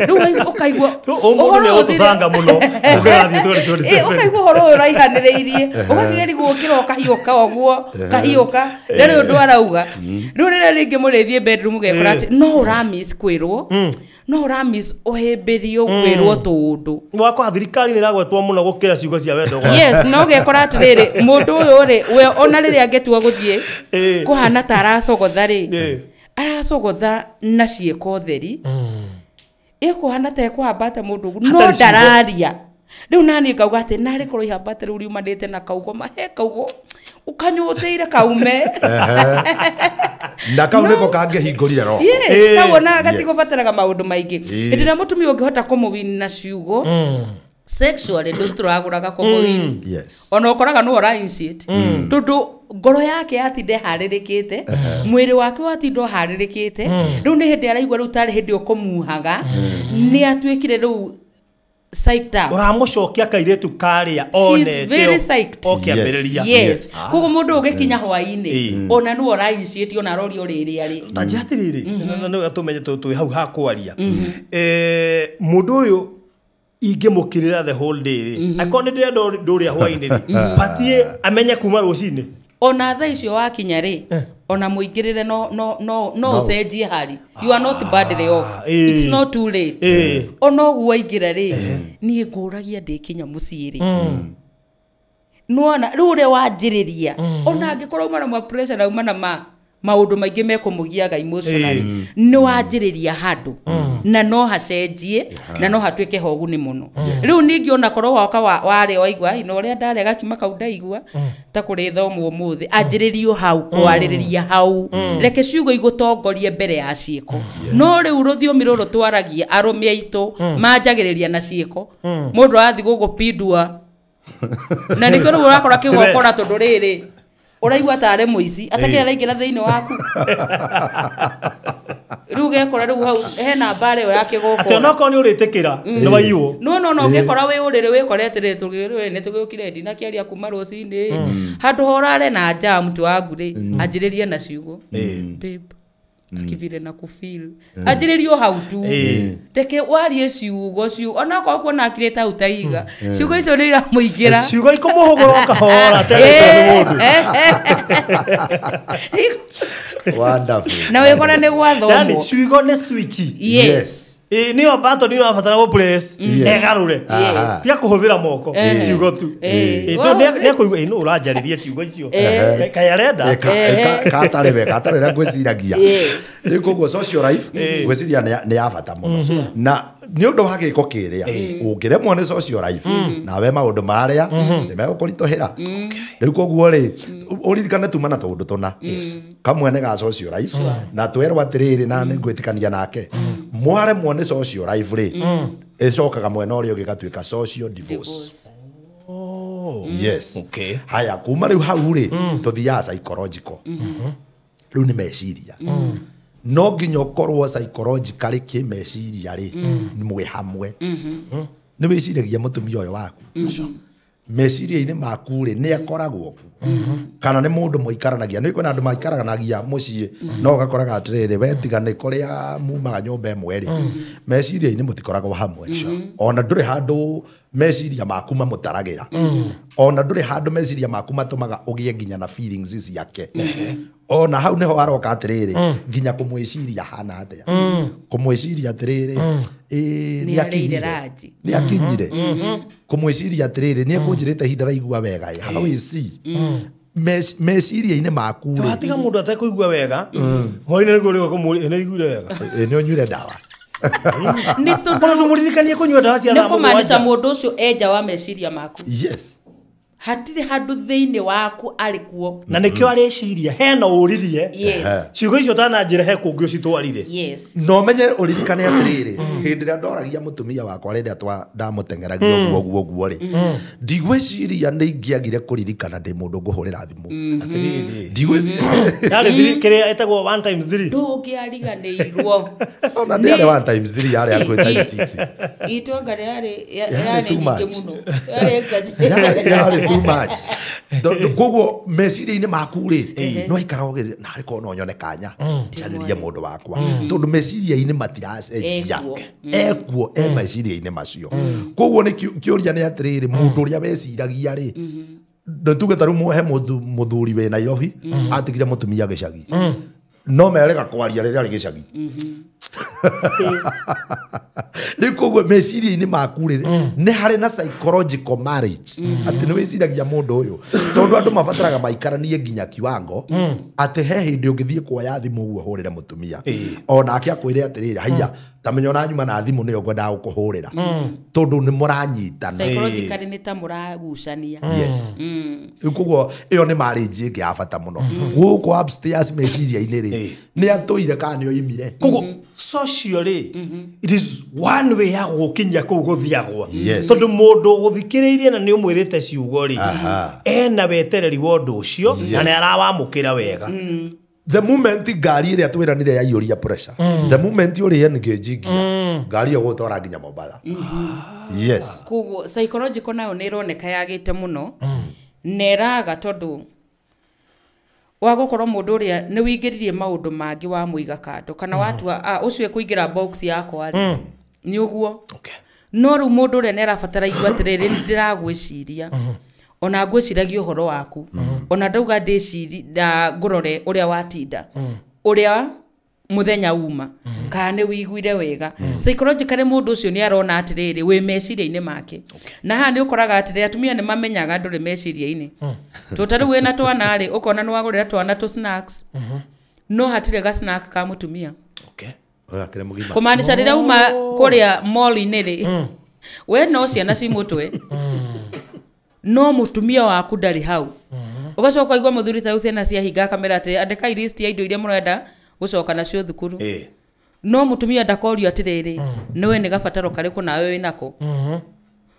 rĩu ũkaigua ũmũthĩ nĩ ũgũtũthanga mũno ũngĩgathiĩ 2027. Ũkaigua ũhoro ũyũ ũraihanĩrĩirie ũgakĩgeria gũkĩra ũkahiũka ũguo ũkahiũka ndarĩ ũndũ arauga. Rĩu rĩrĩa rĩngĩ mũrĩthiĩ bedroom ũgekora atĩ no ũramiss kwĩrwo no ũramiss ũhĩmbĩrio kwĩrwo tũũndũ wakwa thirikari nĩ ĩragwetwo mũno gũkĩra ciugo cia wendo. Yes, no ũgekora atĩrĩrĩ mũndũ ũyũ rĩ we ona rĩrĩa angĩtua gũthiĩ kũhana ta aracogotha rĩ aracogotha na ciĩko theri ĩkũhana ta ĩkũhambata mũndũ ũguo no ndararia. Rĩu naniĩ ngauga atĩ narĩ korwo ihambata rĩu riumanĩte na kaugo mahe kaugo ũkanyũtĩire kaume na kau nĩko kangĩhingũrire roho. Yes, kau ona gatigũbataraga maũndũ maingĩ. Hĩndĩ ĩrĩa mũtumia ũngĩhota kũmũwin na ciugo sexually ndũcitũragũraga kũmũwin. Yes. Ona ũkoraga nĩwe ũra initiate tondũ ngoro yake yatinda ĩharĩrĩkĩte mwĩrĩ wake watinda ũharĩrĩkĩte rĩu nĩ hĩndĩ araigua rĩu tarĩ hĩndĩ ũkũmuhaga nĩ atuĩkire rĩu psyched up. Ũramũcokia kairĩtu karĩa onete o kĩambĩrĩria. Yes. Koguo mũndũ ũgĩkinya hwaĩ-inĩ ona nĩwe ũra initiate ona arorio rĩrĩa rĩ. Ta njĩra atĩrĩrĩ nĩwe tũmenye twĩ hau ha kwaria. Mũndũ ũyũ ingĩmũkĩrĩra the whole day rĩ akorwo nĩ ndĩrenda ndũrĩa hwaĩ-inĩ rĩ batiĩ amenye kuma rũcinĩ. Ona thaa icio wakinya rĩ ona mũingĩrĩre no no no no ũcenjie hali. You are not badly off. It's not too late. Ona ũguo waingĩra rĩ niĩ ngũragia ndĩkinya mũciĩ rĩ nĩwona rĩu ũrĩa wanjĩrĩria ona angĩkorwo uma na ma pressure na uma na ma maũndũ maingĩ mekũmũgiaga emotionally nĩ wanjĩrĩria handũ na no hacenjie na no hatuĩke hoguni mũno. Rĩu ningĩ ona korwo woka warĩa waigua ino ũrĩa ndarĩa gakima kau ndaigua ta kũrĩ thomwo ũmũthĩ anjĩrĩrio hau kwarĩrĩria hau reke ciugo igũtongorie mbere ya ciĩko. No rĩu rũthiomi rũrũ twaragia arũme aitũ manjagĩrĩria na ciĩko mũndũ arathiĩ gũgũpindua na nĩkĩo rĩu ũrakora kĩgokora tondũ rĩrĩ ũraigua tarĩ mũici atakĩra araingĩra thĩinĩ waku. Rĩu ũgekora rĩu hau hena mbara ĩyo ya kĩgokora atĩ onokorwo nĩ ũrĩtĩkĩra nĩ waiywo. No no no ũngĩkora wĩ ũrĩrĩ wĩkore atĩrĩrĩ tũgĩrĩ nĩ tũgĩũkire ndinakĩaria kuma rũcinĩ handũ horare na njaa mtu wangu rĩ anjĩrĩrie na ciugo babe akivile na kufeel anjĩrĩrio hau tu reke warie ciugo ciugo onakorwo kuona akirĩte hau taiga ciugo icio nĩ iramũingĩra ciugo ikũmũhũgũra ũkahora ategũtwo nĩ mũndũ. Wonderful. Na wĩkore nĩ gwathomwo. Yani ciugo nĩ switch. Yes. Nĩyo button nĩyo abatara gũ press egarũre tiga kũhũthĩra moko ciugo tu tondũ nĩekũigua nũ ũranjarĩria ciugo icio kaĩ arenda katarĩ wega katarĩ ũrĩa ngwĩciragia. Rĩu koguo social life ngwĩciria nĩ ya bata mũno na nĩ ũndũ wa gĩko kĩrĩa ũngĩremwo nĩ social life nawe maũndũ marĩa nĩ megũkũritũhĩra. Rĩu koguo rĩ ũririkane tuma na tũũndũ tũna kamwe nĩ ga social life na twerwo atĩrĩrĩ na nĩ ngwĩtĩkania nake mwaremwo nĩ social life rĩ ĩcokaga mwena ũrĩa ũngĩ ĩgatuĩka social divorce. Yes. Okay. Haya kuma rĩu hau rĩ tũthiaga psychological. Rĩu nĩ meciria no nginya ũkorwo psychologically kĩmeciria rĩ mwĩ hamwe nĩ wĩciragia mũtumia ũyũ waku meciria-inĩ maku rĩ nĩ akoragwo kuo kana nĩ mũndũ mũikaranagia nĩ kwĩna andũ maikaranagia mũciĩ no ũgakoraga atĩrĩrĩ we tiga nĩ kũrĩa mumaga nyũmba ĩmwe rĩ meciria-inĩ mũtikoragwo hamwe ona ndũrĩ handũ meciria maku mamũtaragĩra ona ndũrĩ handũ meciria maku matũmaga ũgĩe nginya na feelings ciake Ona hau niho aroka atiriri nginya kumwiciria hana atia kumwiciria atiriri ni akinyire kumwiciria atiriri ni ekunjirite ihinda raigua wega how is he meciria-inĩ maku rĩ watiga mundu atekũigua wega hwainĩ nĩguo rĩu kũmũria nĩ aiguire wega nĩ ũnyuire ndawa nĩ tondũ mũririkanie kũnyua ndawa cia nĩ kũmaanisha mũndũ ũcio enja wa meciria maku. Yes, hatirĩ handũ thĩinĩ waku arĩ kuo na nĩkĩo areciria hena ũririe. Yes, ciugo icio ũtananjĩra he kũngĩ ũcitwarire. Yes, no menye ũririkane atĩrĩrĩ hĩndĩ ĩrĩa ndoragia mũtumia wakwa rĩrĩa ndamũteng'eragia ũguo ũguo rĩ ndigwĩciria nĩ ingĩagire kũririkana ndĩ mũndũ ngũhũrĩra thimũ atĩrĩrĩ ndigwĩciria yarĩ 3 kĩrĩa ĩtagwo 1 times 3 ndũngĩariganĩirwo ona ndĩarĩ 1 times 3 yarĩ hakuhĩ times 6 itonga rĩarĩ nyingĩ mũno yarĩ too much. Koguo meciria-inĩ maku rĩ no ikara narĩ korwo no nyone kanya njarĩrie mũndũ wakwa tondũ meciria-inĩ matiracenjia ekuo e meciria-inĩ macio. Koguo nĩ kĩũria nĩ atĩrĩrĩ mũndũ ũrĩa weciragia rĩ nĩ tuge ta rĩu he mũthuri wĩ Nairobi atigire mũtumia gĩcagi no merega kwaria rĩrĩa arĩ gĩcagi. Rĩu koguo meciria-inĩ maku rĩ nĩ harĩ na psychological marriage atĩ nĩ wĩciragia mũndũ ũyũ tondũ andũ mabataraga maikaranie nginya kiwango atĩ he hĩndĩ ũngĩthiĩ kuoya thimũ ũguo ũhũrĩre mũtumia onake akwĩre atĩrĩrĩ haiya ta menya ona nyuma na thimũ nĩyo ngwendaga gũkũhũrĩra tondũ nĩ mũranyitana psychologically nĩ ta mũragucania. Yes, rĩu koguo ĩyo nĩ marriage ĩngĩ ya bata mũno gũkũ upstairs meciria-inĩ rĩ nĩ atũire kana nĩ oimire. Koguo socially it is one way ya gũkinyia kũu gũthiagwo tondũ mũndũ ũgũthikĩrĩirie na nĩ ũmwĩrĩte ciugo rĩ ena wetereri wa ũndũ ũcio na nĩ arawamũkĩra wega. The moment ngari ĩrĩa twĩranire yaiyũria pressure the moment ũrĩ engage ngia ngari ĩyo gũtwara nginya Mombatha. Yes, koguo psychological nayo nĩ ĩroneka yagĩte mũno na ĩraga tondũ wa gũkorwo mũndũ ũrĩa nĩ wĩingĩririe maũndũ mangĩ wa mũiga kando kana watua ũcio ekũingĩra box yakwa rĩ nĩ ũguo. No rĩu mũndũ ũrĩa nĩ arabatara igua atĩrĩrĩ ndĩragwĩciria ona ngwĩciragia ũhoro waku ona ndauga ndĩciri ngũrore ũrĩa watinda ũrĩa mũthenya uma kana nĩ wĩiguire wega. Psychologically mũndũ ũcio nĩ arona atĩrĩrĩ wĩ meciria-inĩ make. Na haha nĩ ũkoraga atĩrĩ atumia nĩ mamenyaga ndũrĩ meciria-inĩ tondũ ta rĩu wĩna twana rĩ ũkona nĩ wagũrĩra twana tũ snacks no hatirĩ ga snack ka mũtumia kũmaanisha rĩrĩa uma kũrĩa mall-inĩ rĩ we no ciana ci mũtwe no mũtumia waku ndarĩ hau. Ũgacoka ũkaigua mũthuri ta rĩu ciana ciahinga akamera atĩ andĩkai list ya indo iria mũrenda gũcoka nacio thukuru no mũtumia ndakorio atĩrĩrĩ nĩwe nĩ gabataro karĩkũ nawe wĩnako.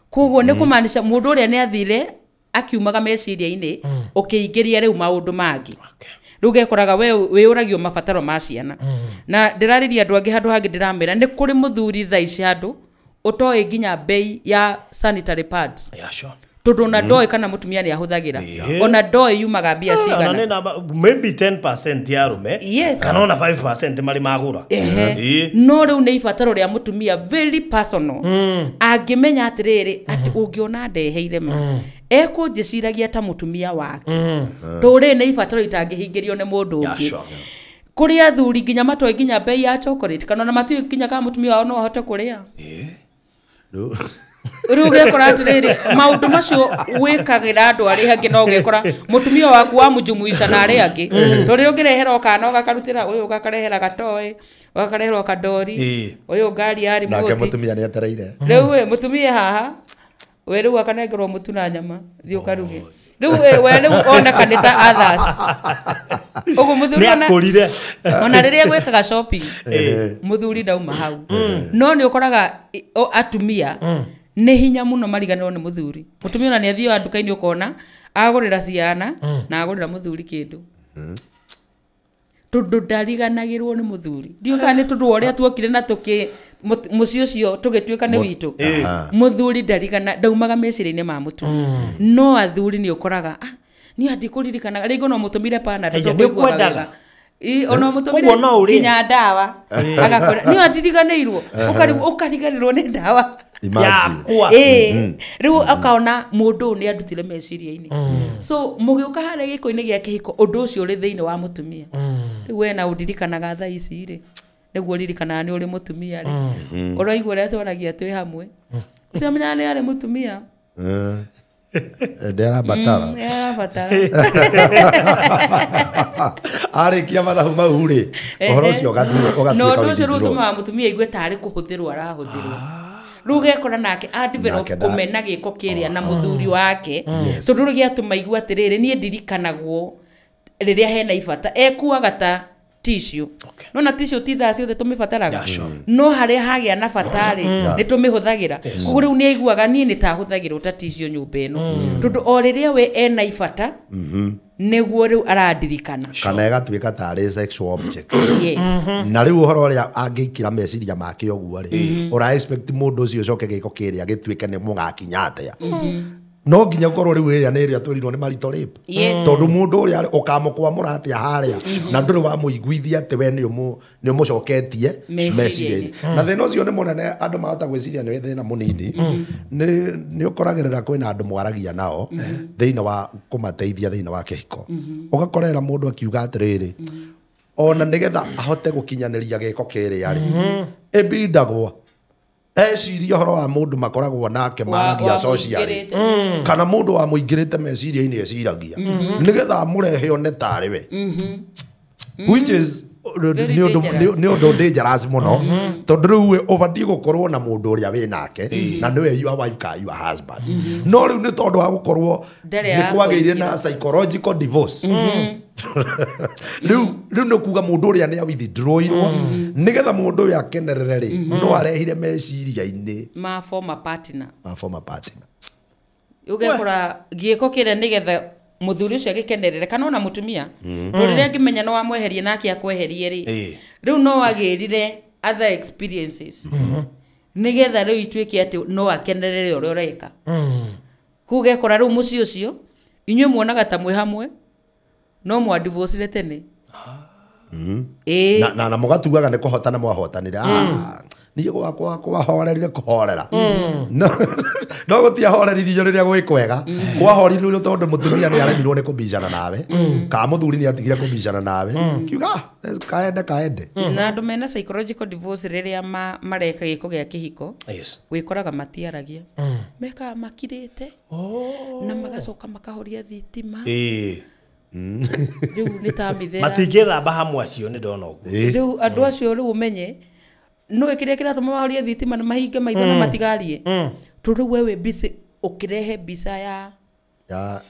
Koguo nĩ kũmaanisha mũndũ ũrĩa nĩ athire akiumaga meciria-inĩ ũkĩingĩria rĩu maũndũ mangĩ. Rĩu gekoraga we wĩũragio mabataro ma ciana. Na ndĩrarĩria andũ angĩ handũ hangĩ ndĩramera nĩ kũrĩ mũthuri thaa ici handũ ũtoĩ nginya bei ya sanitary pads. Yeah, sure. Tondũ ona ndoĩ kana mũtumia nĩ ahũthagĩra ona ndoĩ yumaga mbia cigana maybe 10% ya arũme kana ona 5% marĩ magũra. No rĩu nĩ ibataro rĩa mũtumia very personal. Angĩmenya atĩrĩrĩ atĩ ũngĩona ndeheire ma ekũnjĩciragia ta mũtumia wake tondũ rĩrĩ nĩ ibataro itangĩhingĩrio nĩ mũndũ ũngĩ. Kũrĩ athuri nginya matoĩ nginya bei ya chocolate kana ona matiũĩ nginya kana mũtumia wao no ahote kũrĩa. Rĩu ũgekora atĩrĩrĩ maũndũ macio wĩkagĩra andũ arĩa angĩ no ũgekora mũtumia waku wamũjumuica na arĩa angĩ tondũ rĩrĩa ũngĩrehera o kana ũgakarutĩra ũyũ ũgakarehera gatoĩ ũgakarehera o kandori ũyũ ngari ya nake remote mũtumia nĩ etereire rĩu ĩ mũtumia haha we rĩu akanengerwo mũtu na nyama thiĩ ũkaruge rĩu we rĩu oneka nĩ ta others ũguo mũthuri ona rĩrĩa gwĩkaga shopping mũthuri ndauma hau. No nĩ ũkoraga atumia nĩ hinya mũno mariganĩrwo nĩ mũthuri. Mũtumia ona nĩ athiaga nduka-inĩ ũkona agũrĩra ciana na agũrĩra mũthuri kĩndũ tondũ ndariganagĩrwo nĩ mũthuri. Ndiũĩ kana nĩ tondũ wa ũrĩa tuokire na tũkĩ mũciĩ ũcio tũgĩtuĩka nĩ witũ mũthuri ndarigana ndaumaga meciria-inĩ ma mũtumia. No athuri nĩ ũkoraga niĩ ndikũririkanaga rĩngĩ ona mũtũmire Panadol nĩ ũkwendaga ona mũtũmire nginya ndawa agakwĩra niĩ ndiriganĩirwo ũkariganĩrwo nĩ ndawa. Yakwa. Rĩu akaona mũndũ ũyũ nĩ andutire meciria-inĩ. So mũgĩũka harĩa gĩko-inĩ gĩa kĩhiko ũndũ ũcio ũrĩ thĩinĩ wa mũtumia. Rĩu we na ũndirikanaga thaa ici rĩ, nĩguo ũririkanaga nĩ ũrĩ mũtumia rĩ, ũraigua ũrĩa twaragia twĩ hamwe, ũcio amenyaga nĩ arĩ mũtumia. Ndĩrabatara. Nĩarabatara. Arĩkia mathabu mau rĩ, ũhoro ũcio ũgatuĩka Na ũndũ ũcio rĩu withdrawn. ũtũmaga mũtumia aigue tarĩ kũhũthĩrwo arahũthĩrwo. Rĩu ũgekora nake a develop Nake nda- kũmena gĩko kĩrĩa na mũthuri wake, Yes. tondũ rĩu gĩatũma aigue atĩrĩrĩ, niĩ ndirikanagwo rĩrĩa hena ibata, ekuaga ta tissue. No na tissue ti thaa ciothe tũmĩbataraga. Yeah, sure. No harĩa hagĩa na bata rĩ, nĩ tũmĩhũthagĩra. Koguo rĩu nĩ aiguaga niĩ nĩ tahũthagĩrwo ta tissue nyũmba ĩno, tondũ o rĩrĩa we ena ibata nĩguo rĩu arandirikana. Kana ĩgatuĩka tarĩ sexual object. Yes. Na rĩu ũhoro ũrĩa angĩikĩra meciria make ũguo rĩ, ũra expect mũndũ ũcio ũcoke gĩko kĩrĩa gĩtuĩke nĩ mũgakinya atĩa. No nginya ũkorwo rĩu ĩrĩa nĩ ĩrĩa twĩrirwo nĩ marital rape. Yes. Tondũ mũndũ ũrĩa ũkamũkwamũra atĩa harĩa na ndũrĩ wamũiguithia atĩ we nĩ ũmũcoketie Meciria-inĩ. Na thĩna ũcio nĩ mũnene, andũ mahota gwĩciria nĩ thĩna mũnini. Nĩ ũkoragĩrĩra kwĩna andũ mwaragia nao thĩinĩ wa kũmateithia thĩinĩ wa kĩhiko. Ũgakorera mũndũ akiuga atĩrĩrĩ, ona nĩgetha ahote gũkinyanĩria gĩko kĩrĩa rĩ, ĩbindagwo eciria ũhoro wa mũndũ makoragwo nake maragia socially, kana mũndũ wamũingĩrĩte meciria-inĩ eciragia nĩgetha amũrehe one tarĩ we, which is nĩ ũndũ dangerous mũno, tondũ rĩu ũbatiĩ gũkorwo na mũndũ ũrĩa wĩ nake na nĩwe your wife kana your husband. No rĩu nĩ tondũ wa gũkorwo nĩ kwagĩire na psychological divorce, rĩu nĩ kuga mũndũ ũrĩa nĩ withdrawirwo nĩgetha mũndũ ũyũ akenerere rĩ, no arehire meciria-inĩ ma former partner. Ma former partner. Ũgekora gĩko kĩrĩa nĩgetha mũthuri ũcio agĩkenerere kana ona mũtumia, tondũ rĩrĩa angĩmenya no wamweherie nake akweherie rĩ, rĩu no agĩrire other experiences nĩgetha rĩu ituĩke atĩ no akenerere ũrĩa ũreka. Kũu ũgekora rĩu mũciĩ ũcio inyuĩ muonaga ta mwĩ hamwe no mwandivorcire tene. Na mũgatuaga nĩ kũhotana mwahotanire. Niĩ gwakwa kwahorerire kũhorera. No gũtiahoreririo rĩrĩa gwĩ kwega. Kwahoreririo tondũ mũtumia nĩ aremirwo nĩ kũbicana nawe, kana mũthuri nĩ atigire kũbicana nawe, kiuga kaende kaende. Na andũ mena psychological divorce rĩrĩa mareka gĩko gĩa kĩhiko, wĩkoraga matiaragia, mekaga makirĩte na magacoka makahoria thitima. Rĩu nĩ ta mĩthera. Matingĩthamba hamwe acio nĩ ndona ũguo. Rĩu andũ acio rĩu ũmenye no kĩrĩa kĩratũma mahorie thitima na mahinge maitho na matigarie, tondũ rĩu we wĩ busy ũkĩrehe mbica ya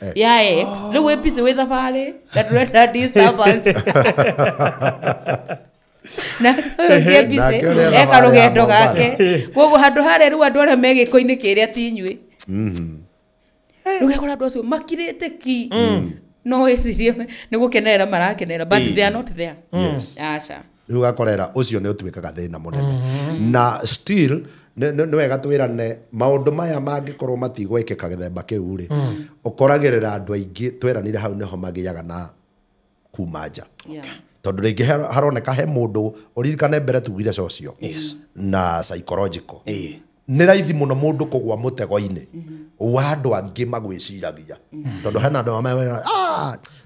ex. Rĩu wĩ busy wĩ thabarĩ na ndũrenda disturbance. Na ũyũ busy eka rũgendo gake. Koguo handũ harĩa rĩu andũ arĩa me gĩko-inĩ kĩrĩa ti inyuĩ. Rĩu ũgekora andũ acio makirĩte ki, no wĩcirie nĩ gũkenerera marakenerera, but they are not there. Yes. Aca. Rĩu ũgakorera ũcio nĩ ũtuĩkaga thĩna mũnene. Na still nĩ wega twĩrane maũndũ maya mangĩkorwo matigwĩkĩka gĩthemba kĩu rĩ, ũkoragĩrĩra andũ aingĩ tweranire hau nĩho magĩaga na kuma nja. Tondũ rĩngĩ haroneka he mũndũ ũririkane mbere tugire socio na psychological. Nĩ raithi mũno mũndũ kũgwa mũtego-inĩ wa andũ angĩ magwĩciragia, tondũ hena andũ amwe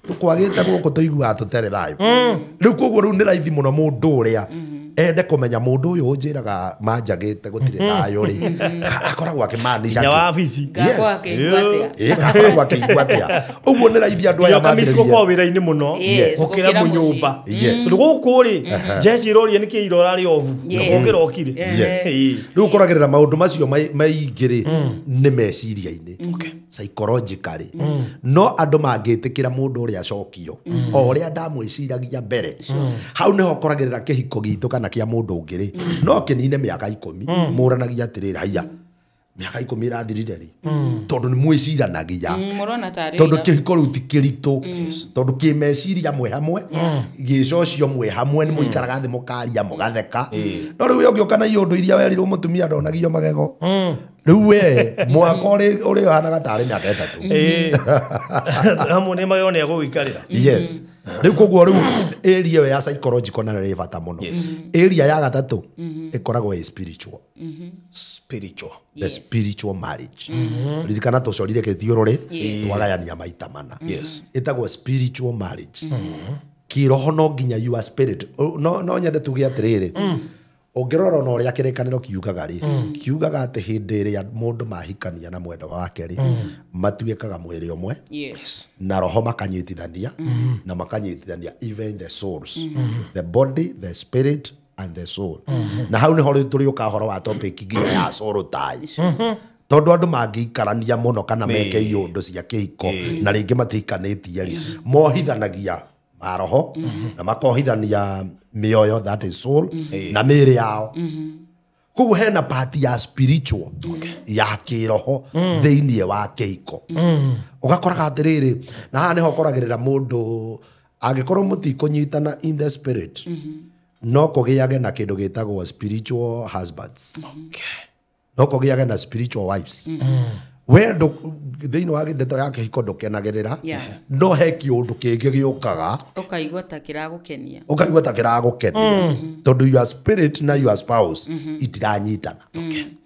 tũkwagĩte gũkũ tũiguaga tũtarĩ thayũ. Rĩu koguo rĩu nĩ raithi mũno mũndũ ũrĩa ende kũmenya mũndũ ũyũ ũnjĩraga manjagĩte gũtirĩ thayũ rĩ, akoragwo akĩmaanisha Nginya wabici. Akoragwo akĩigua atĩa. Ũguo nĩ raithi andũ aya mambĩrĩrie gũkorwo wĩra-inĩ mũno gũkĩra mũnyũmba. Tondũ gũkũ rĩ, jeshi iroria nĩkĩ irora rĩ obu gũkĩra okire. Rĩu ũkoragĩrĩra maũndũ macio maingĩ rĩ nĩ meciria-inĩ, psychologically. No andũ mangĩtĩkĩra mũndũ ũrĩa acokio o ũrĩa ndamwĩciragia mbere, hau nĩho ũkoragĩrĩra kĩhiko gitũ kana kĩa mũndũ ũngĩ rĩ, no kĩnine mĩaka 10 mũranagia atĩrĩrĩ, haiya mĩaka 10 ĩrathirire rĩ, tondũ nĩ mwĩciranagia, tondũ kĩhiko rĩu ti kĩritũ, tondũ kĩmeciria mwĩ hamwe, gĩcocio mwĩ hamwe, nĩ mũikaraga thĩ mũkaria mũgatheka. No rĩu ũngĩũka na iũndũ iria werirwo mũtumia ndonagio magego, rĩu we mwaka ũrĩ ũhanaga tarĩ mĩaka 3. Hamwe nĩ magego nĩ egũgũikarĩra. Yes. Rĩu koguo rĩu area ĩyo ya psychological nayo ĩ bata mũno. Area ya gatatũ ĩkoragwo ĩ spiritual. Spiritual. The spiritual marriage. Ririkana tũcorire gĩthiũrũrĩ twagayania maita mana. Ĩtagwo spiritual marriage. Kĩroho no nginya your spirit. No nyende tuge atĩrĩrĩ, ũngĩrora ona ũrĩa kĩrĩkanĩro kiugaga rĩ, kiugaga atĩ hĩndĩ ĩrĩa mũndũ mahikania na mwendwa wake rĩ, matuĩkaga mwĩrĩ ũmwe. Na roho makanyitithania, na makanyitithania even the souls, the body, the spirit and the soul. Na hau nĩho rĩu tũrĩũka ũhoro wa topic nginya ya soul tie. Tondũ andũ mangĩikarania mũno kana meke iũndũ cia kĩhiko na rĩngĩ matihikanĩtie rĩ, mohithanagia maroho na makohithania mĩoyo, that is soul, na mĩĩrĩ yao. Koguo hena part ya spiritual ya kĩroho thĩinĩ wa kĩhiko. Ũgakoraga atĩrĩrĩ, na haha nĩho ũkoragĩrĩra mũndũ angĩkorwo mũtikũnyitana in the spirit, no kũgĩage na kĩndũ gĩtagwo spiritual husbands. No kũgĩage na spiritual wives. We thĩinĩ wa ndeto ya kĩhiko ndũkenagĩrĩra, no he kĩũndũ kĩngĩ gĩũkaga ũkaigua ta kĩragũkenia, ũkaigua ta kĩragũkenia, tondũ your spirit na your spouse itiranyitana.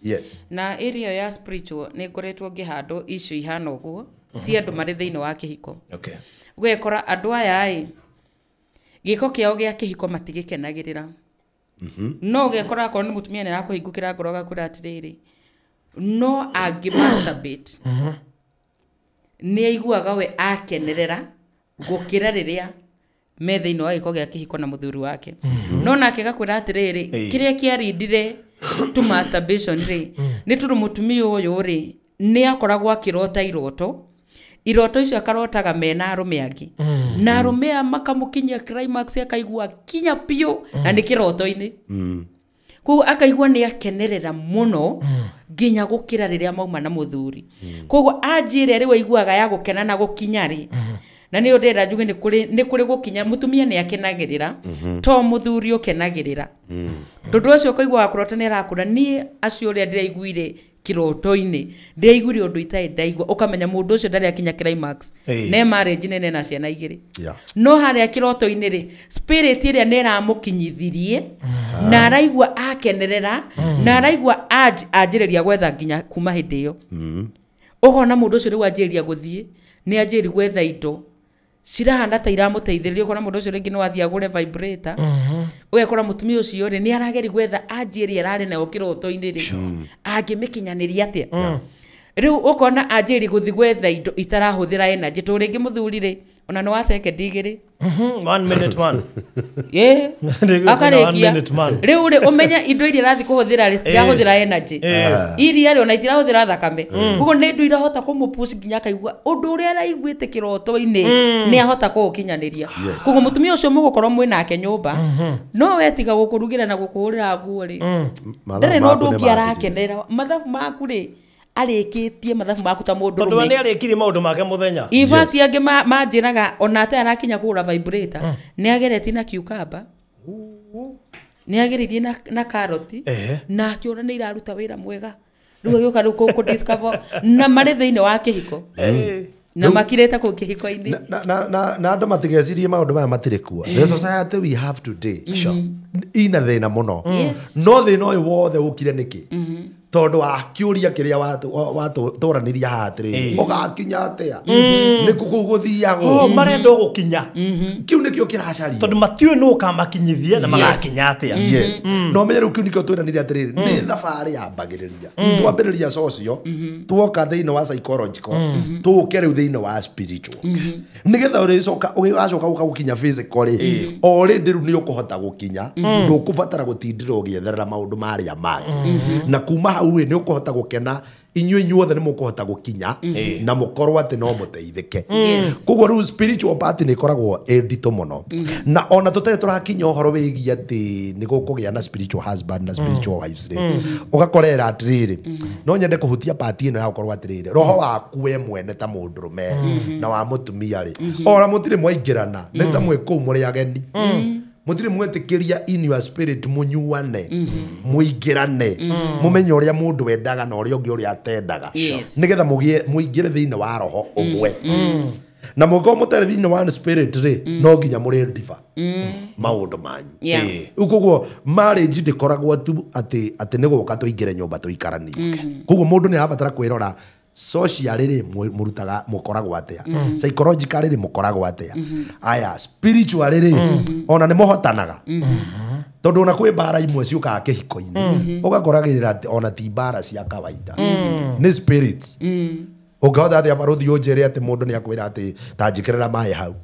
Yes. Na area ya spiritual nĩ ngoretwo ngĩhandwo icio ihana ũguo cia andũ marĩ thĩinĩ wa kĩhiko. Ũgekora andũ aya ĩ gĩko kĩao gĩa kĩhiko matigĩkenagĩrĩra. No ũgekora akorwo nĩ mũtumia nĩ arakũhingũkĩra ngoro agakwĩra atĩrĩrĩ, no angĩ masturbate nĩ aiguaga we akenerera gũkĩra rĩrĩa me thĩinĩ wa gĩko gĩa kĩhiko na mũthuri wake. No nake gakwĩra atĩrĩrĩ, kĩrĩa kĩarindire to masturbation rĩ, nĩ tondũ mũtumia ũyũ rĩ nĩ akoragwo akĩrota iroto, iroto icio akarotaga mena arũme angĩ, na arũme aya makamũkinyia climax akaigua kinya biũ, na nĩ kĩroto-inĩ. Koguo akaigua nĩ akenerera mũno nginya gũkĩra rĩrĩa mauma na mũthuri. Koguo anjĩ ĩrĩa rĩu aiguaga ya gũkena na gũkinya rĩ, na nĩyo ndĩrenda njuge nĩ kũrĩ gũkinya mũtumia nĩ akenagĩrĩra, to mũthuri ũkenagĩrĩra. Tondũ ũcio ũkaiguaga kũrota nĩ arakũra, niĩ acio ũrĩa ndĩraiguire kĩroto-inĩ, ndĩraiguire ũndũ itarĩ ndaigua, ũkamenya mũndũ ũcio ndarĩ akinya climax. Ne marriage nene na ciana igĩrĩ. No harĩa kĩroto-inĩ rĩ, spirit ĩrĩa nĩ ĩramũkinyithirie, na araigua akenerera, na araigua anjĩrĩria gwetha nginya kuma hĩndĩ ĩyo. Ũkona mũndũ ũcio rĩu anjĩrĩria gũthiĩ, nĩ anjĩrĩria gwetha indo cirahana ta iramũteithĩrĩria. Ũkona mũndũ ũcio rĩngĩ no athiĩ agũre vibrator, ũgekora mũtumia ũcio rĩ nĩ arageria gwetha anjĩ ĩrĩa ararĩ nayo kĩroto-inĩ rĩ, angĩmĩkinyanĩria atĩa. Rĩu ũkona anjĩrĩria gũthiĩ gwetha indo itarahũthĩra energy, tondũ rĩngĩ mũthuri rĩ ona nĩ wa second igĩrĩ. 1 minute man. Akarĩkia. Rĩu rĩ ũmenye indo iria arathiĩ kũhũthĩra rĩ citirahũthĩra energy, iria rĩ ona itirahũthĩra thakame. Koguo nĩ indo irahota kũmũpush nginya akaigua ũndũ ũrĩa araiguĩte kĩroto-inĩ nĩ ahota kũũkinyanĩria. Koguo mũtumia ũcio mũgũkorwo mwĩ nake nyũmba, no we tiga gũkũrugĩra na gũkũhũrĩra nguo rĩ, ndarĩ na ũndũ ũngĩ arakenera. Mathabu maku rĩ arĩkĩtie mathabu maku ta mũndũ tondũ we nĩ arĩkirie maũndũ make mũthenya. In fact angĩ manjĩraga ona atarĩ arakinya kũgũra vibrator, nĩ ageretie na cucumber, nĩ agereirie na karoti, na akĩona nĩ iraruta wĩra mwega. Rĩu agĩũka rĩu kũ discover na marĩ thĩinĩ wa kĩhiko, na makirĩte kũu kĩhiko-inĩ. Na andũ matigecirie maũndũ maya matirĩ kuo. The society we have today ina thĩna mũno. No thĩna ũyũ wothe ũkire nĩkĩ? Tondũ wa kĩũria kĩrĩa watũranirie haha atĩrĩrĩ, ũgakinya atĩa? Nĩ kũ gũthiagwo? Marenda gũkinya. Kĩu nĩkĩo kĩracario. Tondũ matiũĩ nũ ũkamakinyithia na magakinya atĩa. Yes. No menye rĩu kĩu nĩkĩo twĩranire atĩrĩrĩ, nĩ thabarĩ yambagĩrĩria. Twambĩrĩria social, tuoka thĩinĩ wa psychological, tũke rĩu thĩinĩ wa spiritual. Nĩgetha ũrĩcoka ũgĩgacoka gũka gũkinya physical rĩ, already rĩu nĩ ũkũhota gũkinya, ndũkũbatara gũtindĩra ũgĩetherera maũndũ marĩa mangĩ. Na kuma hau rĩ, nĩ ũkũhota gũkena, inyuĩ inyuothe nĩ mũkũhota gũkinya, na mũkorwo atĩ no mũteithĩke. Koguo rĩu spiritual part nĩ ĩkoragwo ĩ nditũ mũno. Na ona tũtarĩ tũrakinya ũhoro wĩgiĩ atĩ nĩ gũkũgĩa na spiritual husband na spiritual wives rĩ, ũgakorera atĩrĩrĩ, no nyende kũhutia part ĩno ya gũkorwo atĩrĩrĩ, roho waku we mwene ta mũndũrũme na wa mũtumia rĩ, ona mũtirĩ mwaingĩrana, nĩ ta mwĩ kũu mũrĩ ageni. Mũtirĩ mwetĩkĩria in your spirit mũnyuane, mũingĩrane, mũmenye ũrĩa mũndũ endaga na ũrĩa ũngĩ ũrĩa atendaga, nĩgetha mũingĩre thĩinĩ wa roho ũmwe. Na mũngĩkorwo mũtarĩ thĩinĩ wa spirit rĩ, no nginya mũrĩ ndiba maũndũ manyu. Rĩu koguo marriage ndĩkoragwo tu atĩ nĩ gũka tũingĩre nyũmba tũikaranie. Koguo mũndũ nĩ arabatara kwĩrora socially rĩ, mũrutaga mũkoragwo atĩa, psychologically rĩ mũkoragwo atĩa, aya spiritually rĩ ona nĩ mũhotanaga. Tondũ ona kwĩ mbara imwe ciũkaga kĩhiko-inĩ, ũgakoragĩrĩra atĩ ona ti mbara cia kawaida, nĩ spirits. Ũngĩhota atĩa barũthi ũnjĩre atĩ mũndũ nĩ akwĩra atĩ ta njĩkĩrĩra maĩ hau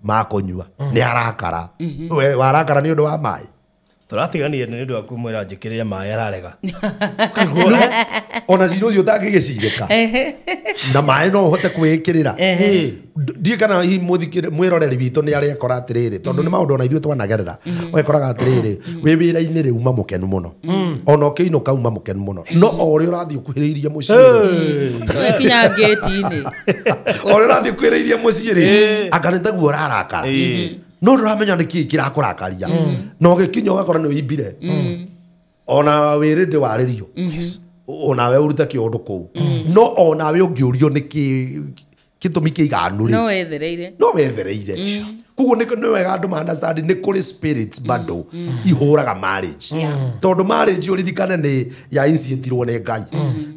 ma kũnyua, nĩ arakara. We warakara nĩ ũndũ wa maĩ? Tũratiganire nĩ ũndũ wa kũmwĩra njĩkĩrĩre maĩ ararega. Ona cira ũcio ũtangĩgĩcirĩka na maĩ no ũhote kwĩĩkĩrĩra. Ndiĩ kana hihi mwĩroreri witũ nĩ arĩekora atĩrĩrĩ, tondũ nĩ maũndũ ona ithuĩ twanagerera. Ũgekoraga atĩrĩrĩ, wĩ wĩra-inĩ rĩ uma mũkenu mũno, ona ũkĩinũka uma mũkenu mũno, no o ũrĩa ũrathiĩ ũkuhĩrĩirie mũciĩ rĩ, Kinya ngĩti-inĩ. O ũrĩa ũrathiĩ ũkuhĩrĩirie mũciĩ rĩ, anga nĩ taguo ũrarakara, no ndũramenya nĩ kĩĩ kĩrakũrakaria, na ũgĩkinya ũgakora nĩ ũimbire, ona wĩrĩ ndĩwarĩrio, onawe ũrute kĩũndũ kũu, no onawe ũngĩũrio nĩ kĩ gĩtũmi kĩiganu rĩ, No wethereire. No wethereire. Koguo nĩ wega andũ ma understand nĩ kũrĩ spirits bado ihũraga marriage. Tondũ marriage ũririkane nĩ ya initiatirwo nĩ Ngai,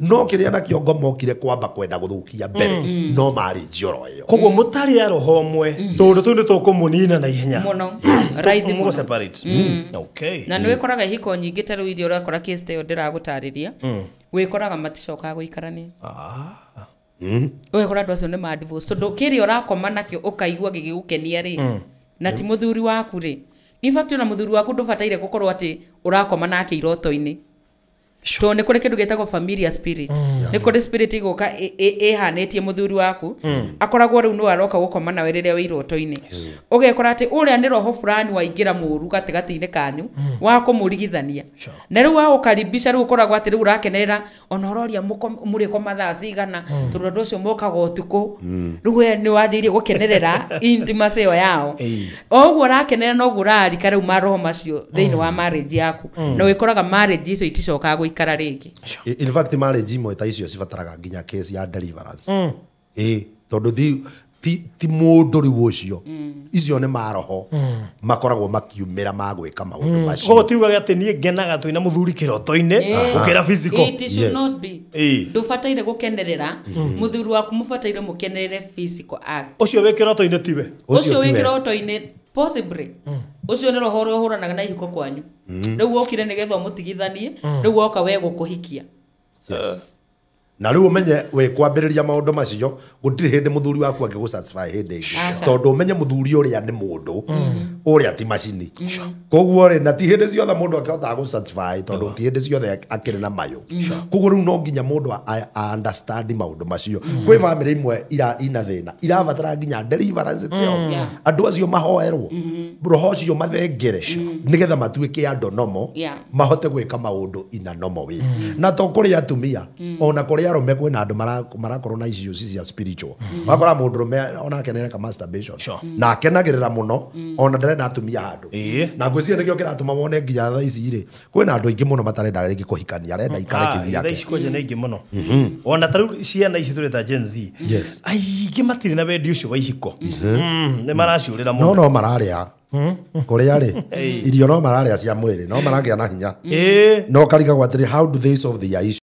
no kĩrĩa nakĩo ngomokire kwamba kwenda gũthũkia mbere no marriage oro ĩyo. Koguo mũtarĩ a roho ũmwe, tondũ tũu nĩ tũkũmũnina na ihenya mũno. Raithi Mũgũ mũno. separate. Okay. Na nĩ wĩkoraga ihiko nyingĩ ta rĩu iria ũrakora case ta ĩyo ndĩragũtarĩria, wĩkoraga maticokaga gũikarania. Ũgekora andũ acio nĩ ma divorce, tondũ kĩrĩa ũrakoma nakĩo ũkaigua gĩgĩgũkenia rĩ, na ti mũthuri waku rĩ. In fact ona mũthuri waku ndũbataire gũkorwo atĩ ũrakoma nake iroto-inĩ. Tondũ nĩ kũrĩ kĩndũ gĩtagwo familiar spirit. Nĩ kũrĩ spirit ĩgũka ĩhanĩtie mũthuri waku, akoragwo rĩu nĩwe aroka gũkoma nawe rĩrĩa wĩ iroto-inĩ. Ũgekora atĩ ũrĩa nĩ roho fulani waingĩra mũru gatagatĩ-inĩ kanyu wa kũmũrigithania. Na rĩu waũkaribisha rĩu ũkoragwo atĩ rĩu ũrakenerera ona ũroria mũrĩkoma thaa cigana, tondũ andũ acio mokaga ũtukũ. Rĩu we nĩ wanjĩrĩirie gũkenerera intimacy ĩyo yao. O ũguo ũrakenerera noguo ũrarika rĩu maroho macio thĩinĩ wa marriage yaku, na wĩkoraga marriage icio iticokaga gũikara rĩngĩ. In fact marriage imwe ta icio cibataraga nginya case ya deliverance. Tondũ ti mũndũ rĩu ũcio, icio nĩ maroho makoragwo makiumĩra ma gwĩka maũndũ macio. Koguo tiugaga atĩ niĩ ngenaga twĩna mũthuri kĩroto-inĩ gũkĩra physical. It should not be. Ndũbataire gũkenerera mũthuri waku, mũbataire mũkenerere physical act. Ũcio wĩ kĩroto-inĩ tiwe. Ũcio wĩ kĩroto-inĩ possibly. Ũcio nĩ roho ũrĩa ũhũranaga na ihiko kwanyu. Rĩu wokire nĩgetha ũmũtigithanie, rĩu woka we gũkũhikia. Na rĩu ũmenye wĩ kwambĩrĩria maũndũ macio, gũtirĩ hĩndĩ mũthuri waku angĩgũ satisfy hĩndĩ ĩngĩ. Tondũ ũmenye mũthuri ũrĩa nĩ mũndũ, ũrĩa ti macini. Koguo rĩ, na ti hĩndĩ ciothe mũndũ akĩhotaga gũ satisfy, tondũ ti hĩndĩ ciothe akĩrĩ na mayũ. Koguo rĩu no nginya mũndũ a understand maũndũ macio. Kwĩ bamĩrĩ imwe ina thĩna, irabatara nginya deliverance itself. Andũ acio mahoerwo, roho ũcio mathengere, nĩgetha matuĩke andũ normal, mahote gwĩka maũndũ in a normal way. Na to kũrĩ atumia, ona kũrĩ arũme kwĩna andũ marakorwo na issues cia spiritual. Wakora mũndũ rũme onake nĩareka masturbation, na akenagĩrĩra mũno, ona ndarenda atumia handũ. Na ngwĩciria nĩkĩo kĩratũma wone nginya thaa ici rĩ, kwĩna andũ aingĩ mũno matarenda rĩngĩ kũhikania, arenda ikare kĩthi Thaa ici yake. kwanja nĩ aingĩ mũno. Ona ta rĩu ciana ici tũreta Gen Z, aingĩ matirĩ na wendi ũcio wa ihiko. Nĩ maraciũrĩra mũno. No no mararĩa kũrĩa rĩ, irio no mararĩa cia mwĩrĩ, no maragĩa na hinya. No karigagwo atĩrĩ, how do they solve their issue?